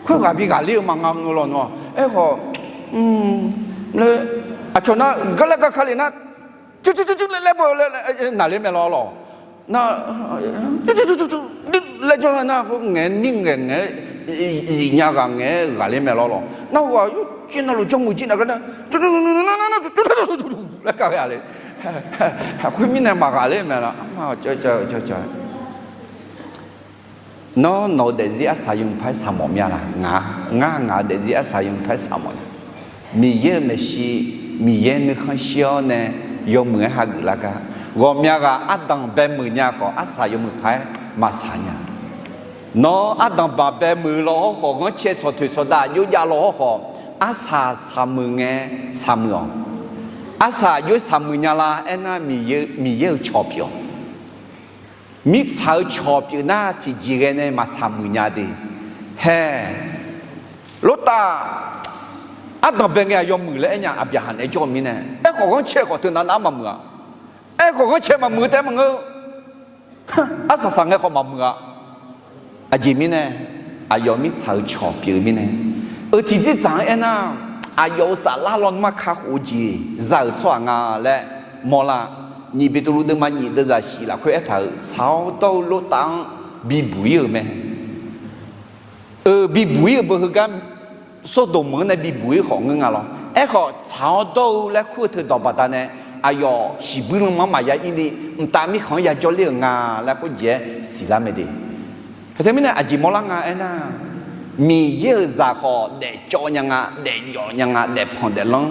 Khoerghaq bi ghaqler-eu maqnga ngeur lawnmr-a. Aerkhawf, laer, aqcawq nar garlaer garka le nar, cuircuir cuircuir laer laer beu laer naqler mae lawr lawq. Nar, laer janr-aer nar, khoer ngaeq-aer nir ngaeq ngaeq-aer, zifnya ghaq ngaeq-aer ghaqler mae lawr lawq. Nar, heughaq yawqjeq navluf janrmuiq jir nae gar nar, laer gaq ghae-aq le. Khoermirnae maqghaqler mae lawr. Nawr, nawq-eu daefzir arsaq yawmuiq paq-aer saqmawf mya laq? Ngaq, ngar ngaq-eu daefzir arsaq yawmuiq paq-aer saqmawf nya. Miqyaer-euq maeqshi, Miqyaer nuikhanr shir-awr nae yawmuiq-aer hageuf lar gar, ghawqmya ghaq ardanq bae muiq nya khawf, arsaq yawmuiq paq-aer maqsaq nya. Nawr ardanq baq bae muiq law hawrkhawf, ghanrcae tsawqtoeq tsawqdav aqjox jav law hawrkhawf, arsaq saqmuiq ngae saqmuiq-awq. Arsaq aqjox-aer saqmuiq nya la aernar, Miqyaer-euq cawq pyeuf-awq. Mirtsaq-eu cawq pyeuf nar, tiqjeq ghae nae maqsaq muiq nya de. Hae, Lortav ardanq bae ngae aqyawf muiq laer aer nya, Aqbyaqhaq naeq-aer jawr-eu mirnae. Aerkhawf ghanrcae khawf teunav nav-aer maqmuiq-a. Aerkhawf ghanrcae maqmuiq-eu taef-aer maqngeur. Arsaq saq ngae khawf maqmuiq-a. Aqjeq mirnae, aqyawf mirtsaq-eu cawq pyeuf-eu mirnae. Eu, tiqjeq dzaq-anr aernar, aqyawf-euq saflar lawnmr-anr kakhof-eu jeq za-euq tsawrhaq nga laer mawrlar. Nyiq Beqtuvluv deuvma nyiq deuvzaq shif lafkhoer aertaq-euq, tsaq-awr dawr-eu Lortav-anr bibuq-ir-euq mae. Eu, bibuq-ir-euq beu heugar Sawrdoq meuq-anr nae bibuq-ir khawf ngeur nga lawr. Aerkhawf, tsaq-awr dawr-eu laer kur-eu teudawq baqdanae, aqyawf shiqbuir lanma-anr maqya ir ni, mqtav mirkhanq-anr yajawr ler-euq nga laer khoerjeq-aer siqlar mae de. Teumirnae aqjeq mawrlar nga aernar, Miqyaer-euq zaq khawf daefcawv nya nga, daefjawf nya nga, daefpanq daeflanr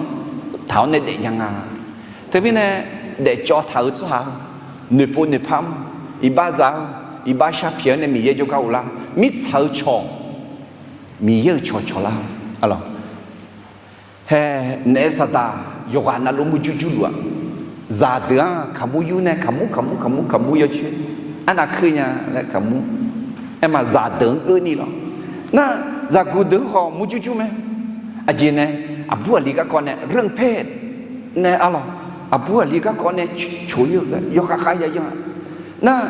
taq-awr nae daef nya nga. Teumirnae daefcawv taq-eu tsawrhaq-eu, noeqpov noeqpar-anr, iqbax za-eu, iqbax sharpyaeq-awr nae Miqyaer jawrgar uvlar. Mirtsaq-eu cawq, Miqyaer-euq cawq cawqlar-eu, alawq. Hae, naef saqdaq yawqghaq navluf murjur jurluf-aq, zaqdeuq-anr kaqmur yur nae kaqmur kaqmur kaqmur kaqmur yawcoer, arnav keuv nya laer kaqmur. Aerma zaqdeuq-anr keuvni lawr. Nar, zaqguq deuq-anr khawf murjur jur mae. Aqjeq nae, aqbur aqli garkawv nae เรื่องเพศ nae, alawq, aqbur aqli garkawv nae coq-ir-euq gar yawkhav khav yayan-a. Nar,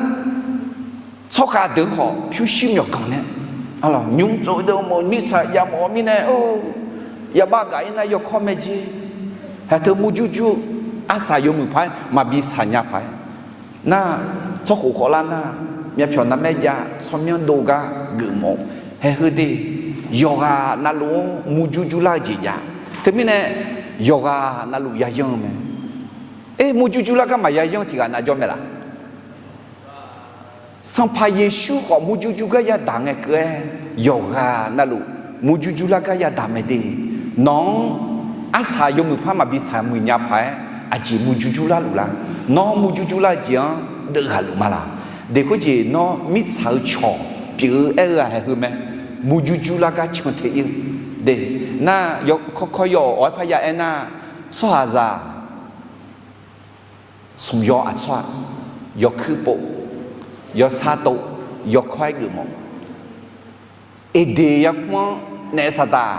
tsawrkhav deuq-anr khawf pyurshuir myawqganq nae, alawq, nymr tsov-eu deuq mawf mirtsaq jav mawf-eu mirnae, or, yabav gaq-ir nar yawkawr mae jer. Haeq teu murjur jur-eu, arsaq yawmuiq paq-aer maqbi saqnya paq-aer, nar, tsawrkhof khawvlar nar, myavpyawq narmaer jav tsawrmyanr dov gar geufmawf-eu, haeq heu de, yawqghaq navluf-anr murjur jurlar-eu jeq jav. Teumirnae, yawqghaq navluf yayanr-eu mae. Aer, murjur jurlar gar maqya yanr tiq ghaq nav jawr mae laf? Sanqpaq Yeqsur khawf murjur jur gar yadaq ngae keuv-aer, yawqghaq navluf murjur jurlar gar yadaq mae de. Nawq-anr arsaq yawmuiq paq maqbi saq muiq nya paq-aer, aqjeq murjur jurlar luf lar? Nawr murjur jurlar-eu jeq-anr deuv ghaq luf ma laq. Deq khoerjeq nawr mirtsaq-eu cawq pyeuf-eu aer-eu-aq haeq heu mae. Murjur jur lar gar can te ir-eu. Deq, nar, yawkawr kawr yaw-awq awq-aer parya aernar, tsawrhaqzaq smq yaw aqtsawr-aq, yawkuir pov, yawsar tov, yawkawr-aer geufmawf. Eqdeq yarkmr-anr naef saqdaq,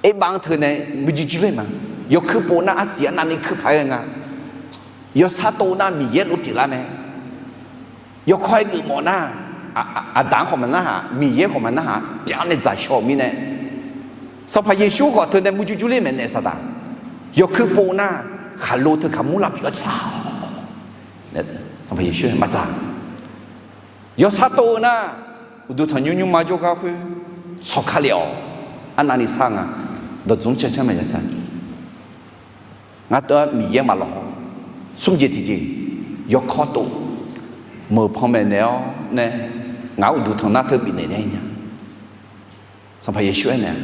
erbav-anr teu nae murjur jur ler ma. Yawkuir pov nar arsiq arnavni kuir paq-aer ghae nga. Yawsar tov nar Miqyaer lof pyeuflar mae. Yawkawr-aer geufmawf nar, aqdaq-anr khawf maqnarhaq, Miqyaer khawf maqnarhaq, pyar nae dzaqshaw-euq mirnae, Sanqpaq Yeqsur khawf teu nae murjur jur ler mae naef saqdaq. Yawkuir pov nar, khaqlo teu kaq murlar pyeuf-awr tsaq-awq. Sanqpaq Yeqsur maqdzaq. Yawsar tov-eu nar, uqduq tanqnymr nymrma jawrgar khoer tsawq ka lef-awq. Arnavni sar nga. Dawqdzmq cancanr maeq yasar. Ngar tov-aer Miqyaer maqlawq haw. Smr jeq tiqjeq, yawkawr tov, meuq panmaeq naeq-awr nae, ngaq-anr uqduq tanq nar teu bifnaeq nae nya. Sanqpaq Yeqsur aernaeq-a,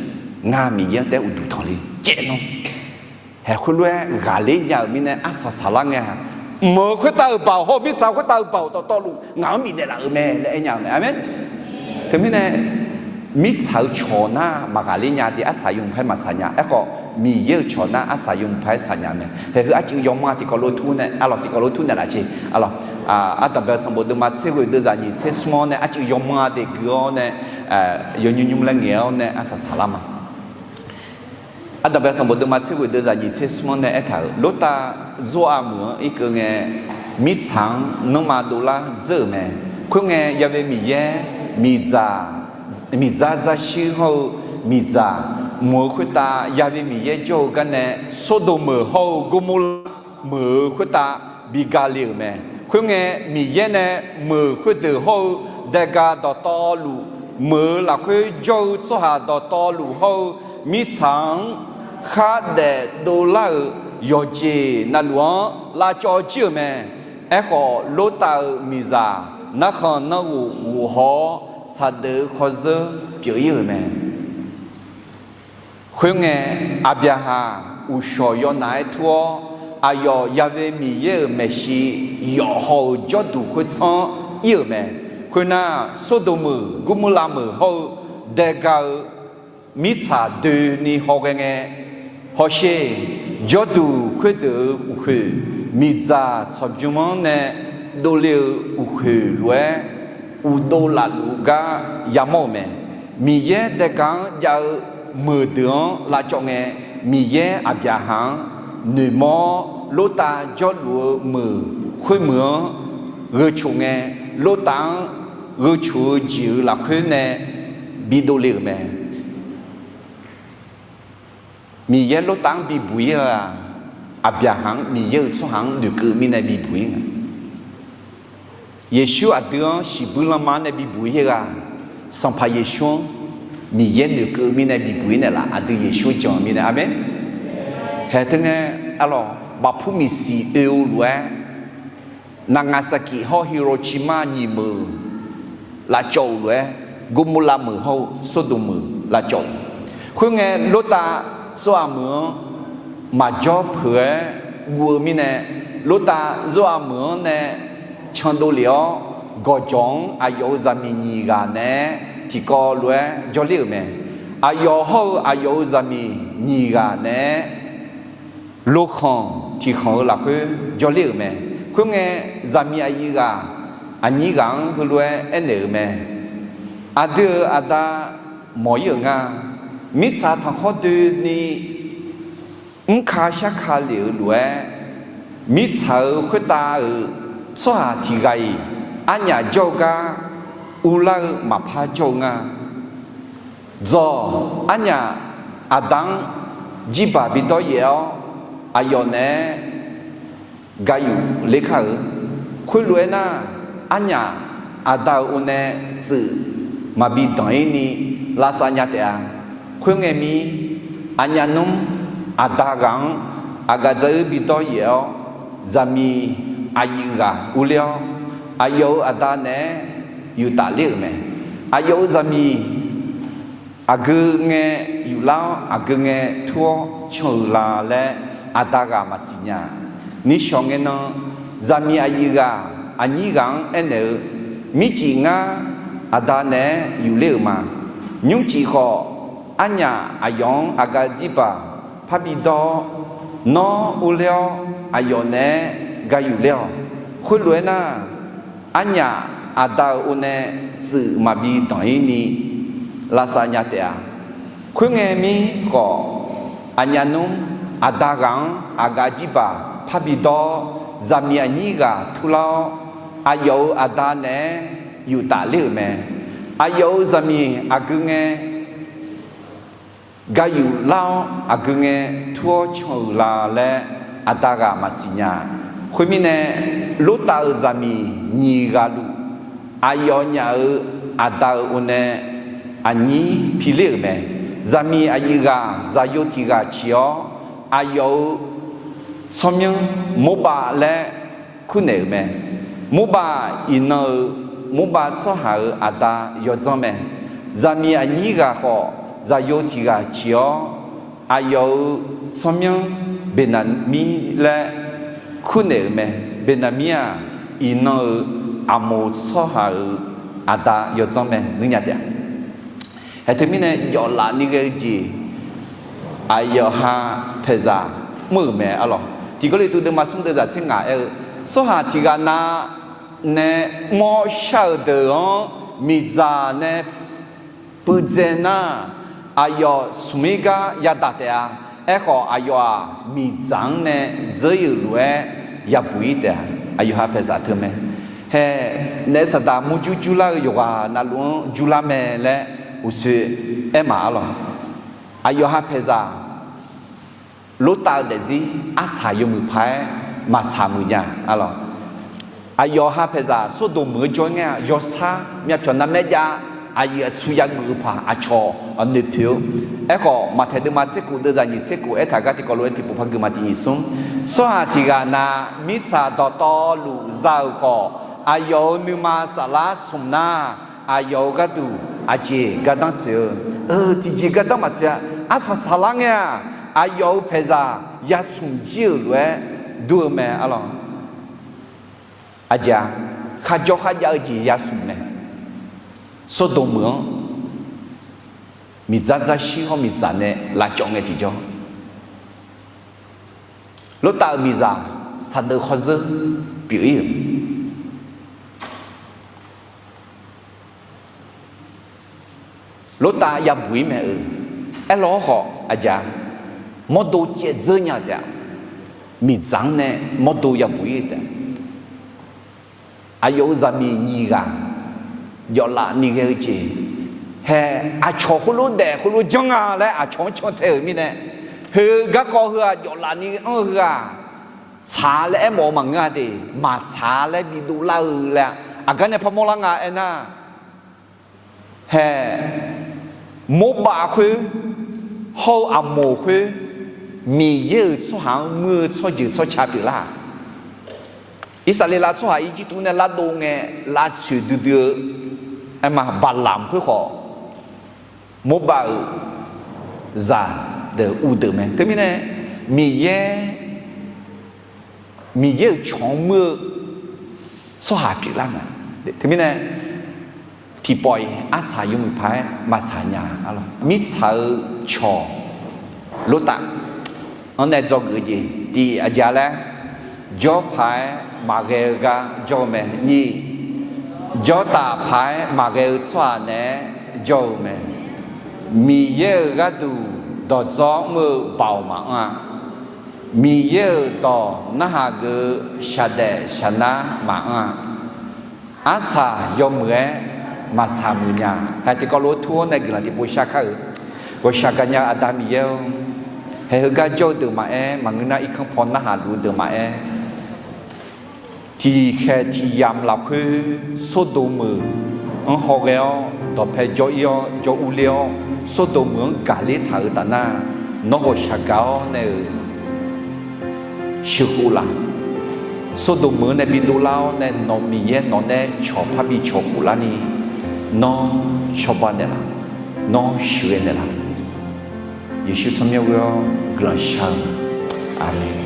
ngar Miqyaer-anr taef-aer uqduq tanq le caev nawr. Haeq khoerlof-aer ghaqler nya-euq mirnae arsaq saqlar ngae-aq, mq-euq khoertav-euq baoq hawr-eu mirtsaq khoertav-euq baoq dawqtawvluf ngaq-anr bifnaeq laf-euq mae laer aer nya-eu mae. Aqmeq. Teumirnae mirtsaq-eu cawq nar maqghaqler nya de, arsaq yawmuiq par-aer maqsaq nya. Aerkhawf Miqyaer-euq cawq nar arsaq yawmuiq par-aer saq nya mae. Haeq heu arcuiv yawmanr tiqkawv lof tur nae, arlawq tiqkawv lof tur naeqlaf jeq. Arlawq, Ardanqbae sanqbof deuvma tser ghoeq deuv zaqnyiq tser smr-anr nae arcuiv yawmanr-a de gui-awr nae, yawnymr nymr laer ngaeq-awr nae arsaq saqlar ma. Ardanqbae sanqbof deuvma tser ghoeq deuv zaqnyiq tser smr-anr nae aertaq-euq, Lortav Zor-aq meuq-anr irkeuv ngae, mirtsaq-anr nanrma dovlar dzeur-euq mae. Khoerngae, Ya've Miqyaer, miqdzaq, miqdzar dzarshuir hawr-eu miqdzaq mq-euq khoertav Ya've Miqyaer jawr-eu garnae, Sordoq meuq hawr-eu Gormorlav meuq-euq khoertav bi ga le-euq mae. Khoerngae, Miqyaer nae meuq khoerdeuq hawr-eu daega dawqtawvluf, meuq-euq lafkhoer jawr-eu tsawrhaq dawqtawvluf hawr-eu mirtsaq-anr khardaef dovlar-euq yawqjeq navluf-anr lavcawv jir-euq mae. Aerkhawf, Lortav-euq miqzaq narkhan nanrghof ghof haw-awr, saqdeuf-eu khawrzeur pyeuf ir-euq mae. Khoerngae, Aqbyaqhaq uqshawq yawnaf-aer tur-awr, aqyawf Ya've Miqyaer-euq maeqshi yawf haw-euq jawrduq khoertsanr ir-euq mae. Khoernar, Sordoq meuq, Gormorlav meuq hawr-eu daega-eu mirtsaq doeni hawghae ngae, hawsher, jawrduq khoerdeuq-euq uqkhoeq, miqdzaq tsawqbymr-anr nae dovle-eu uqkhoeq lof-aer, uqdov lafluf-eu gar yamawr-euq mae. Miqyaer daega-anr jav-eu meuqdeuq-anr lavcawv ngae, Miqyaer Aqbyaqhaq-anr noeqmawr-awr, Lortav jawrluf-eu meuq khoermeuq-anr gheu coq ngae, Lortav-anr gheu coq-eu jeq-euq lafkhoer nae bidov le-euq mae. Miqyaer Lortav-anr bibuq ir-aq, Aqbyaqhaq-anr Miqyaer-euq tsawrhaq-anr noeqkeuv mirnae bibuq ir nga. Yeqsur aqdui-anr shiqbuir lanma-anr nae bibuq ir-aq, Sanqpaq Yeqsur-anr Miqyaer noeqkeuv mirnae bibuq ir naeqlaf, aqdui Yeqsur jan-eu mirnae. Aqmeq. Haeq teu ngae, arlawq, bafpur miqsiq oe-eu lof-aer, Naqngaq Saqkiq hawr Hiroshima nyiq meuq lavcawv-euq lof-aer, Gormorlav meuq hawr-eu Sordoq meuq lavcawv-euq. Khoerngae, Lortav Zor-aq meuq-anr maqjawr peuq-aer guv-eu mirnae, Lortav Zor-aq meuq-anr nae candov lef-awr, gawqjawq-anr aqyawf-euq zaqmiq nyiq ghaq naeq-aer tiqkawv lof-aer jawrler-euq mae. Aqyawf hawr-eu aqyawf-euq zaqmiq nyiq ghaq naeq-aer lokhanq tiqkhanq-eu lafkhoer jawrler-euq mae. Khoerngae, zaqmiq aqyuif ghaq aqnyir ghaq-anr heulof-aer aernaeq-euq mae. Aqdui-euq aqda mawq ir-euq nga. Mirtsaq tanqkhawr doeni mrka sharka lef-euq lof-aer, mirtsaq-euq khoertav-euq tsawrhaq tiq ghaq-iq arnyaf jawr-eu gar urlar-eu maqpar jawr-eu nga. Dzawq, arnyaf aqda-anr jirbaq bidawr yaef-awr, aqyawf naeq-aer gayuf ler kar-euq. Khoerlof-aer nar, arnyaf aqda-euq o nae tsuif maqbi danq ir ni lavsav nya taef-a. Khoerngae mir, aqnyaf nmr aqda ghaq-anr aqgaf dzaruir bidawr yaef-awr, zaqmiq aqyuif ghaq urler-awr, aqyawf-euq aqda naeq-aer yuftaf ler-euq mae. Aqyawf-euq zaqmiq aqgeu ngae yuflar-awr, aqgeu ngae tur-awr can-euq la laer aqda ghaq maqsiq nya. Nishawq ngae nan, zaqmiq aqyuif ghaq aqnyir ghaq-anr aernaeq-eu, Mircif ngar aqda naeq-aer yufler-euq ma. Nymrcif khawf, arnyaf aqyawf-anr aqgaf jirbaq parbi dawr-awr, nawr urler-awr aqyawf naeq-aer ga yufler-awq. Khoerlof-aer nar, arnyaf aqda-euq o nae tsuif maqbi danq-ir ni lavsav nya taef-a. Khoerngae mir khawf, aqnyaf nmr aqda ghaq-anr aqgaf jirbaq parbi dawr-awr, zaqmiq aqnyir ghaq turlar-awr, aqyawf-euq aqda naeq-aer yuftaf ler-euq mae. Aqyawf-euq zaqmiq aqgeu ngae, ga yuflar-awr aqgeu ngae tur-awr can-euq la laer aqda ghaq maqsiq nya. Khoermirnae, Lortav-euq zaqmiq nyiq ghaq luf, aqyawfnyaf-euq aqda-euq o nae aqnyir piler-euq mae. Zaqmiq aqyuif ghaq zaqyo tiq ghaq ciq-awr, aqyawf-euq tsawrmyanr Morbav laer kurnaeq-euq mae. Morbav iqnan-euq Morbav tsawrhaq-euq aqda yawdzanr mae. Zaqmiq aqnyir ghaq khawf, zaqyo tiq ghaq ciq-awr, aqyawf-euq tsawrmyanr Beqnaqmir laer kurnaeq-euq mae. Beqnaqmir-aq, iqnan-euq Aqmoq tsawrhaq-euq aqda yawdzanr mae, ngeur nya taef-a. Haeq teumirnae jawflaf ni ghae-eu jeq, aqyawf ha paeqzaq mr-euq mae arlawq. Tiq Gawrliqtu deuvma smr deuvzaq tser ngaq aer-eu, tsawrhaq tiq ghaq nav nae mr-awr shar-euq deuq-anr miqdzaq nae puivdzae nar, aqyawf smq-ir gar yadaq taef-a. Aerkhawf, aqyawf-aq, miqdzaq-anr nae dzeur-ir-euq lof-aer yabuq-ir taef-a. Aqyawf ha paeqzaq teu mae. Hae, naef saqdaq murjur jurlar-eu yawqghaq navluf-anr jurlar mae laer uqshoe aer ma arlawq. Aqyawf ha paeqzaq Lortav-eu daefzir arsaq yawmuiq paq-aer maqsaq muiq nya arlawq. Aqyawf ha paeqzaq Sordoq meuq-eu jawr ngae-aq, yawsar myavpyawq navmaer jav, aqyuif aqtsu yageuf-eu paq aqcawq noeqpoeq-eu. Aerkhawf, Maqtaeq deuvma tser kof deuvzaq nyiq tser kof aertaq gar tiqkawv lof-aer tiqpov par gui ma. Tiq nyiq smr, tsawrhaq tiq ghaq na mirtsaq dawqtawvluf za-euq khawf, aqyawf-euq nuima saflar smq nar, aqyawf-euq gharduq aqjeq gardanr tsoeq-eu, eu, tiqjeq gardanr maqtsoeq-a. Arsaq saqlar ngae-aq, aqyawf-euq paeqzaq yasmq jir-euq lof-aer dur-eu mae arlawq. Aqjeq-a, kharjawr kharjav-eu jeq yasmq mae. Sordoq meuq-anr miqdzar dzarshir hawr miqdzaq nae lavcawv ngae tiqjawr, Lortav-euq miqzaq saqdeuq khawrzeur pyeuf-ir-euq Lortav yabuq-ir mae-eu. Aerlawr khawf aqjeq-a, mawrdo caev dzeur nya-eu taef-a. Miqdzaq-anr nae mawrdo yabuq-ir-eu taef-a. Aqyawf-euq zaqmiq nyiq ghaq jawflaf ni ghae-eu jeq, hae, aqcawq khoerlof daef khoerlof janr nga laer aqcawq-anr cantae-euq mirnae, heu garkawv heu-aq jawflaf ni anr-eu heu-aq, tsaq-a laer aermawf-eu maqngeur-a de, maqtsaq-a laer bidov lar-eu laer, aqgar nae parmawr lar nga aernar, hae, Morbav khoer hawr-eu Aqmoq khoer Miqyaer-euq tsawrhaq-anr muir-eu tsawrjeuq tsawrca pyeuflar-aq, Irsaqleqlav tsawrhaq Irjirtuv nae lardov ngae lavtsoeq duidui-eu, aerma Baqlamq khoer khawf Morbav-euq zaqdeuq uvdeuq mae. Teumirnae Miqyaer, Miqyaer-euq cawq-anr muir-eu tsawrhaq pyeuflar nga. Teumirnae tiqpawf-iq arsaq yawmuiq paq-aer maqsaq nya. Mirtsaq-eu cawq Lortav-anr nae dzawgeuf-eu jeq tiq aqjeq-a laer, jawr paq-aer maqghae-eu gar jawr-eu mae. Nyiq, jawrtaf paq-aer maqghae-eu tsawrhaq naeq-aer jawr-eu mae. Miqyaer-euq gharduq dawqdzawr mr-eu baoq maqanr-a. Miqyaer-euq dawq narhaq geuf-eu shaqdaef shaqnar maqanr-a. Arsaq yawmuiq-aer maqsaq muiq nya. Hae, tiqkawv lof-aer tur-awr nae guiqlanq tiqpov shar kar-euq. Ghawqshaq gaqnya-eu Aqda Miqyaer-or, hae, heugar jawr-eu deuq maqaer, maqngeur nar irkanr paw narhaq luf-eu deuq maqaer, tiq khaeq tiq yamq lafkhoer Sordoq meuq-anr hawghae-awr dawqpae jawr-ir-awr jawr urler-awr, Sordoq meuq-anr gaqler taq-euq taf nar, nawr ghawqshaq gaq-awr nae-euq sheuqkhof laf. Sordoq meuq-anr nae bidov lar-awr nae nawq Miqyaer nawq nae cawq parbi cawq khof larni, nawr cawba naeqlaf, nawr sheuqghae naeqlaf. Yeqsur tsawrmyanr ghoe-awr guiqlanq shar-eu. Aqmeq.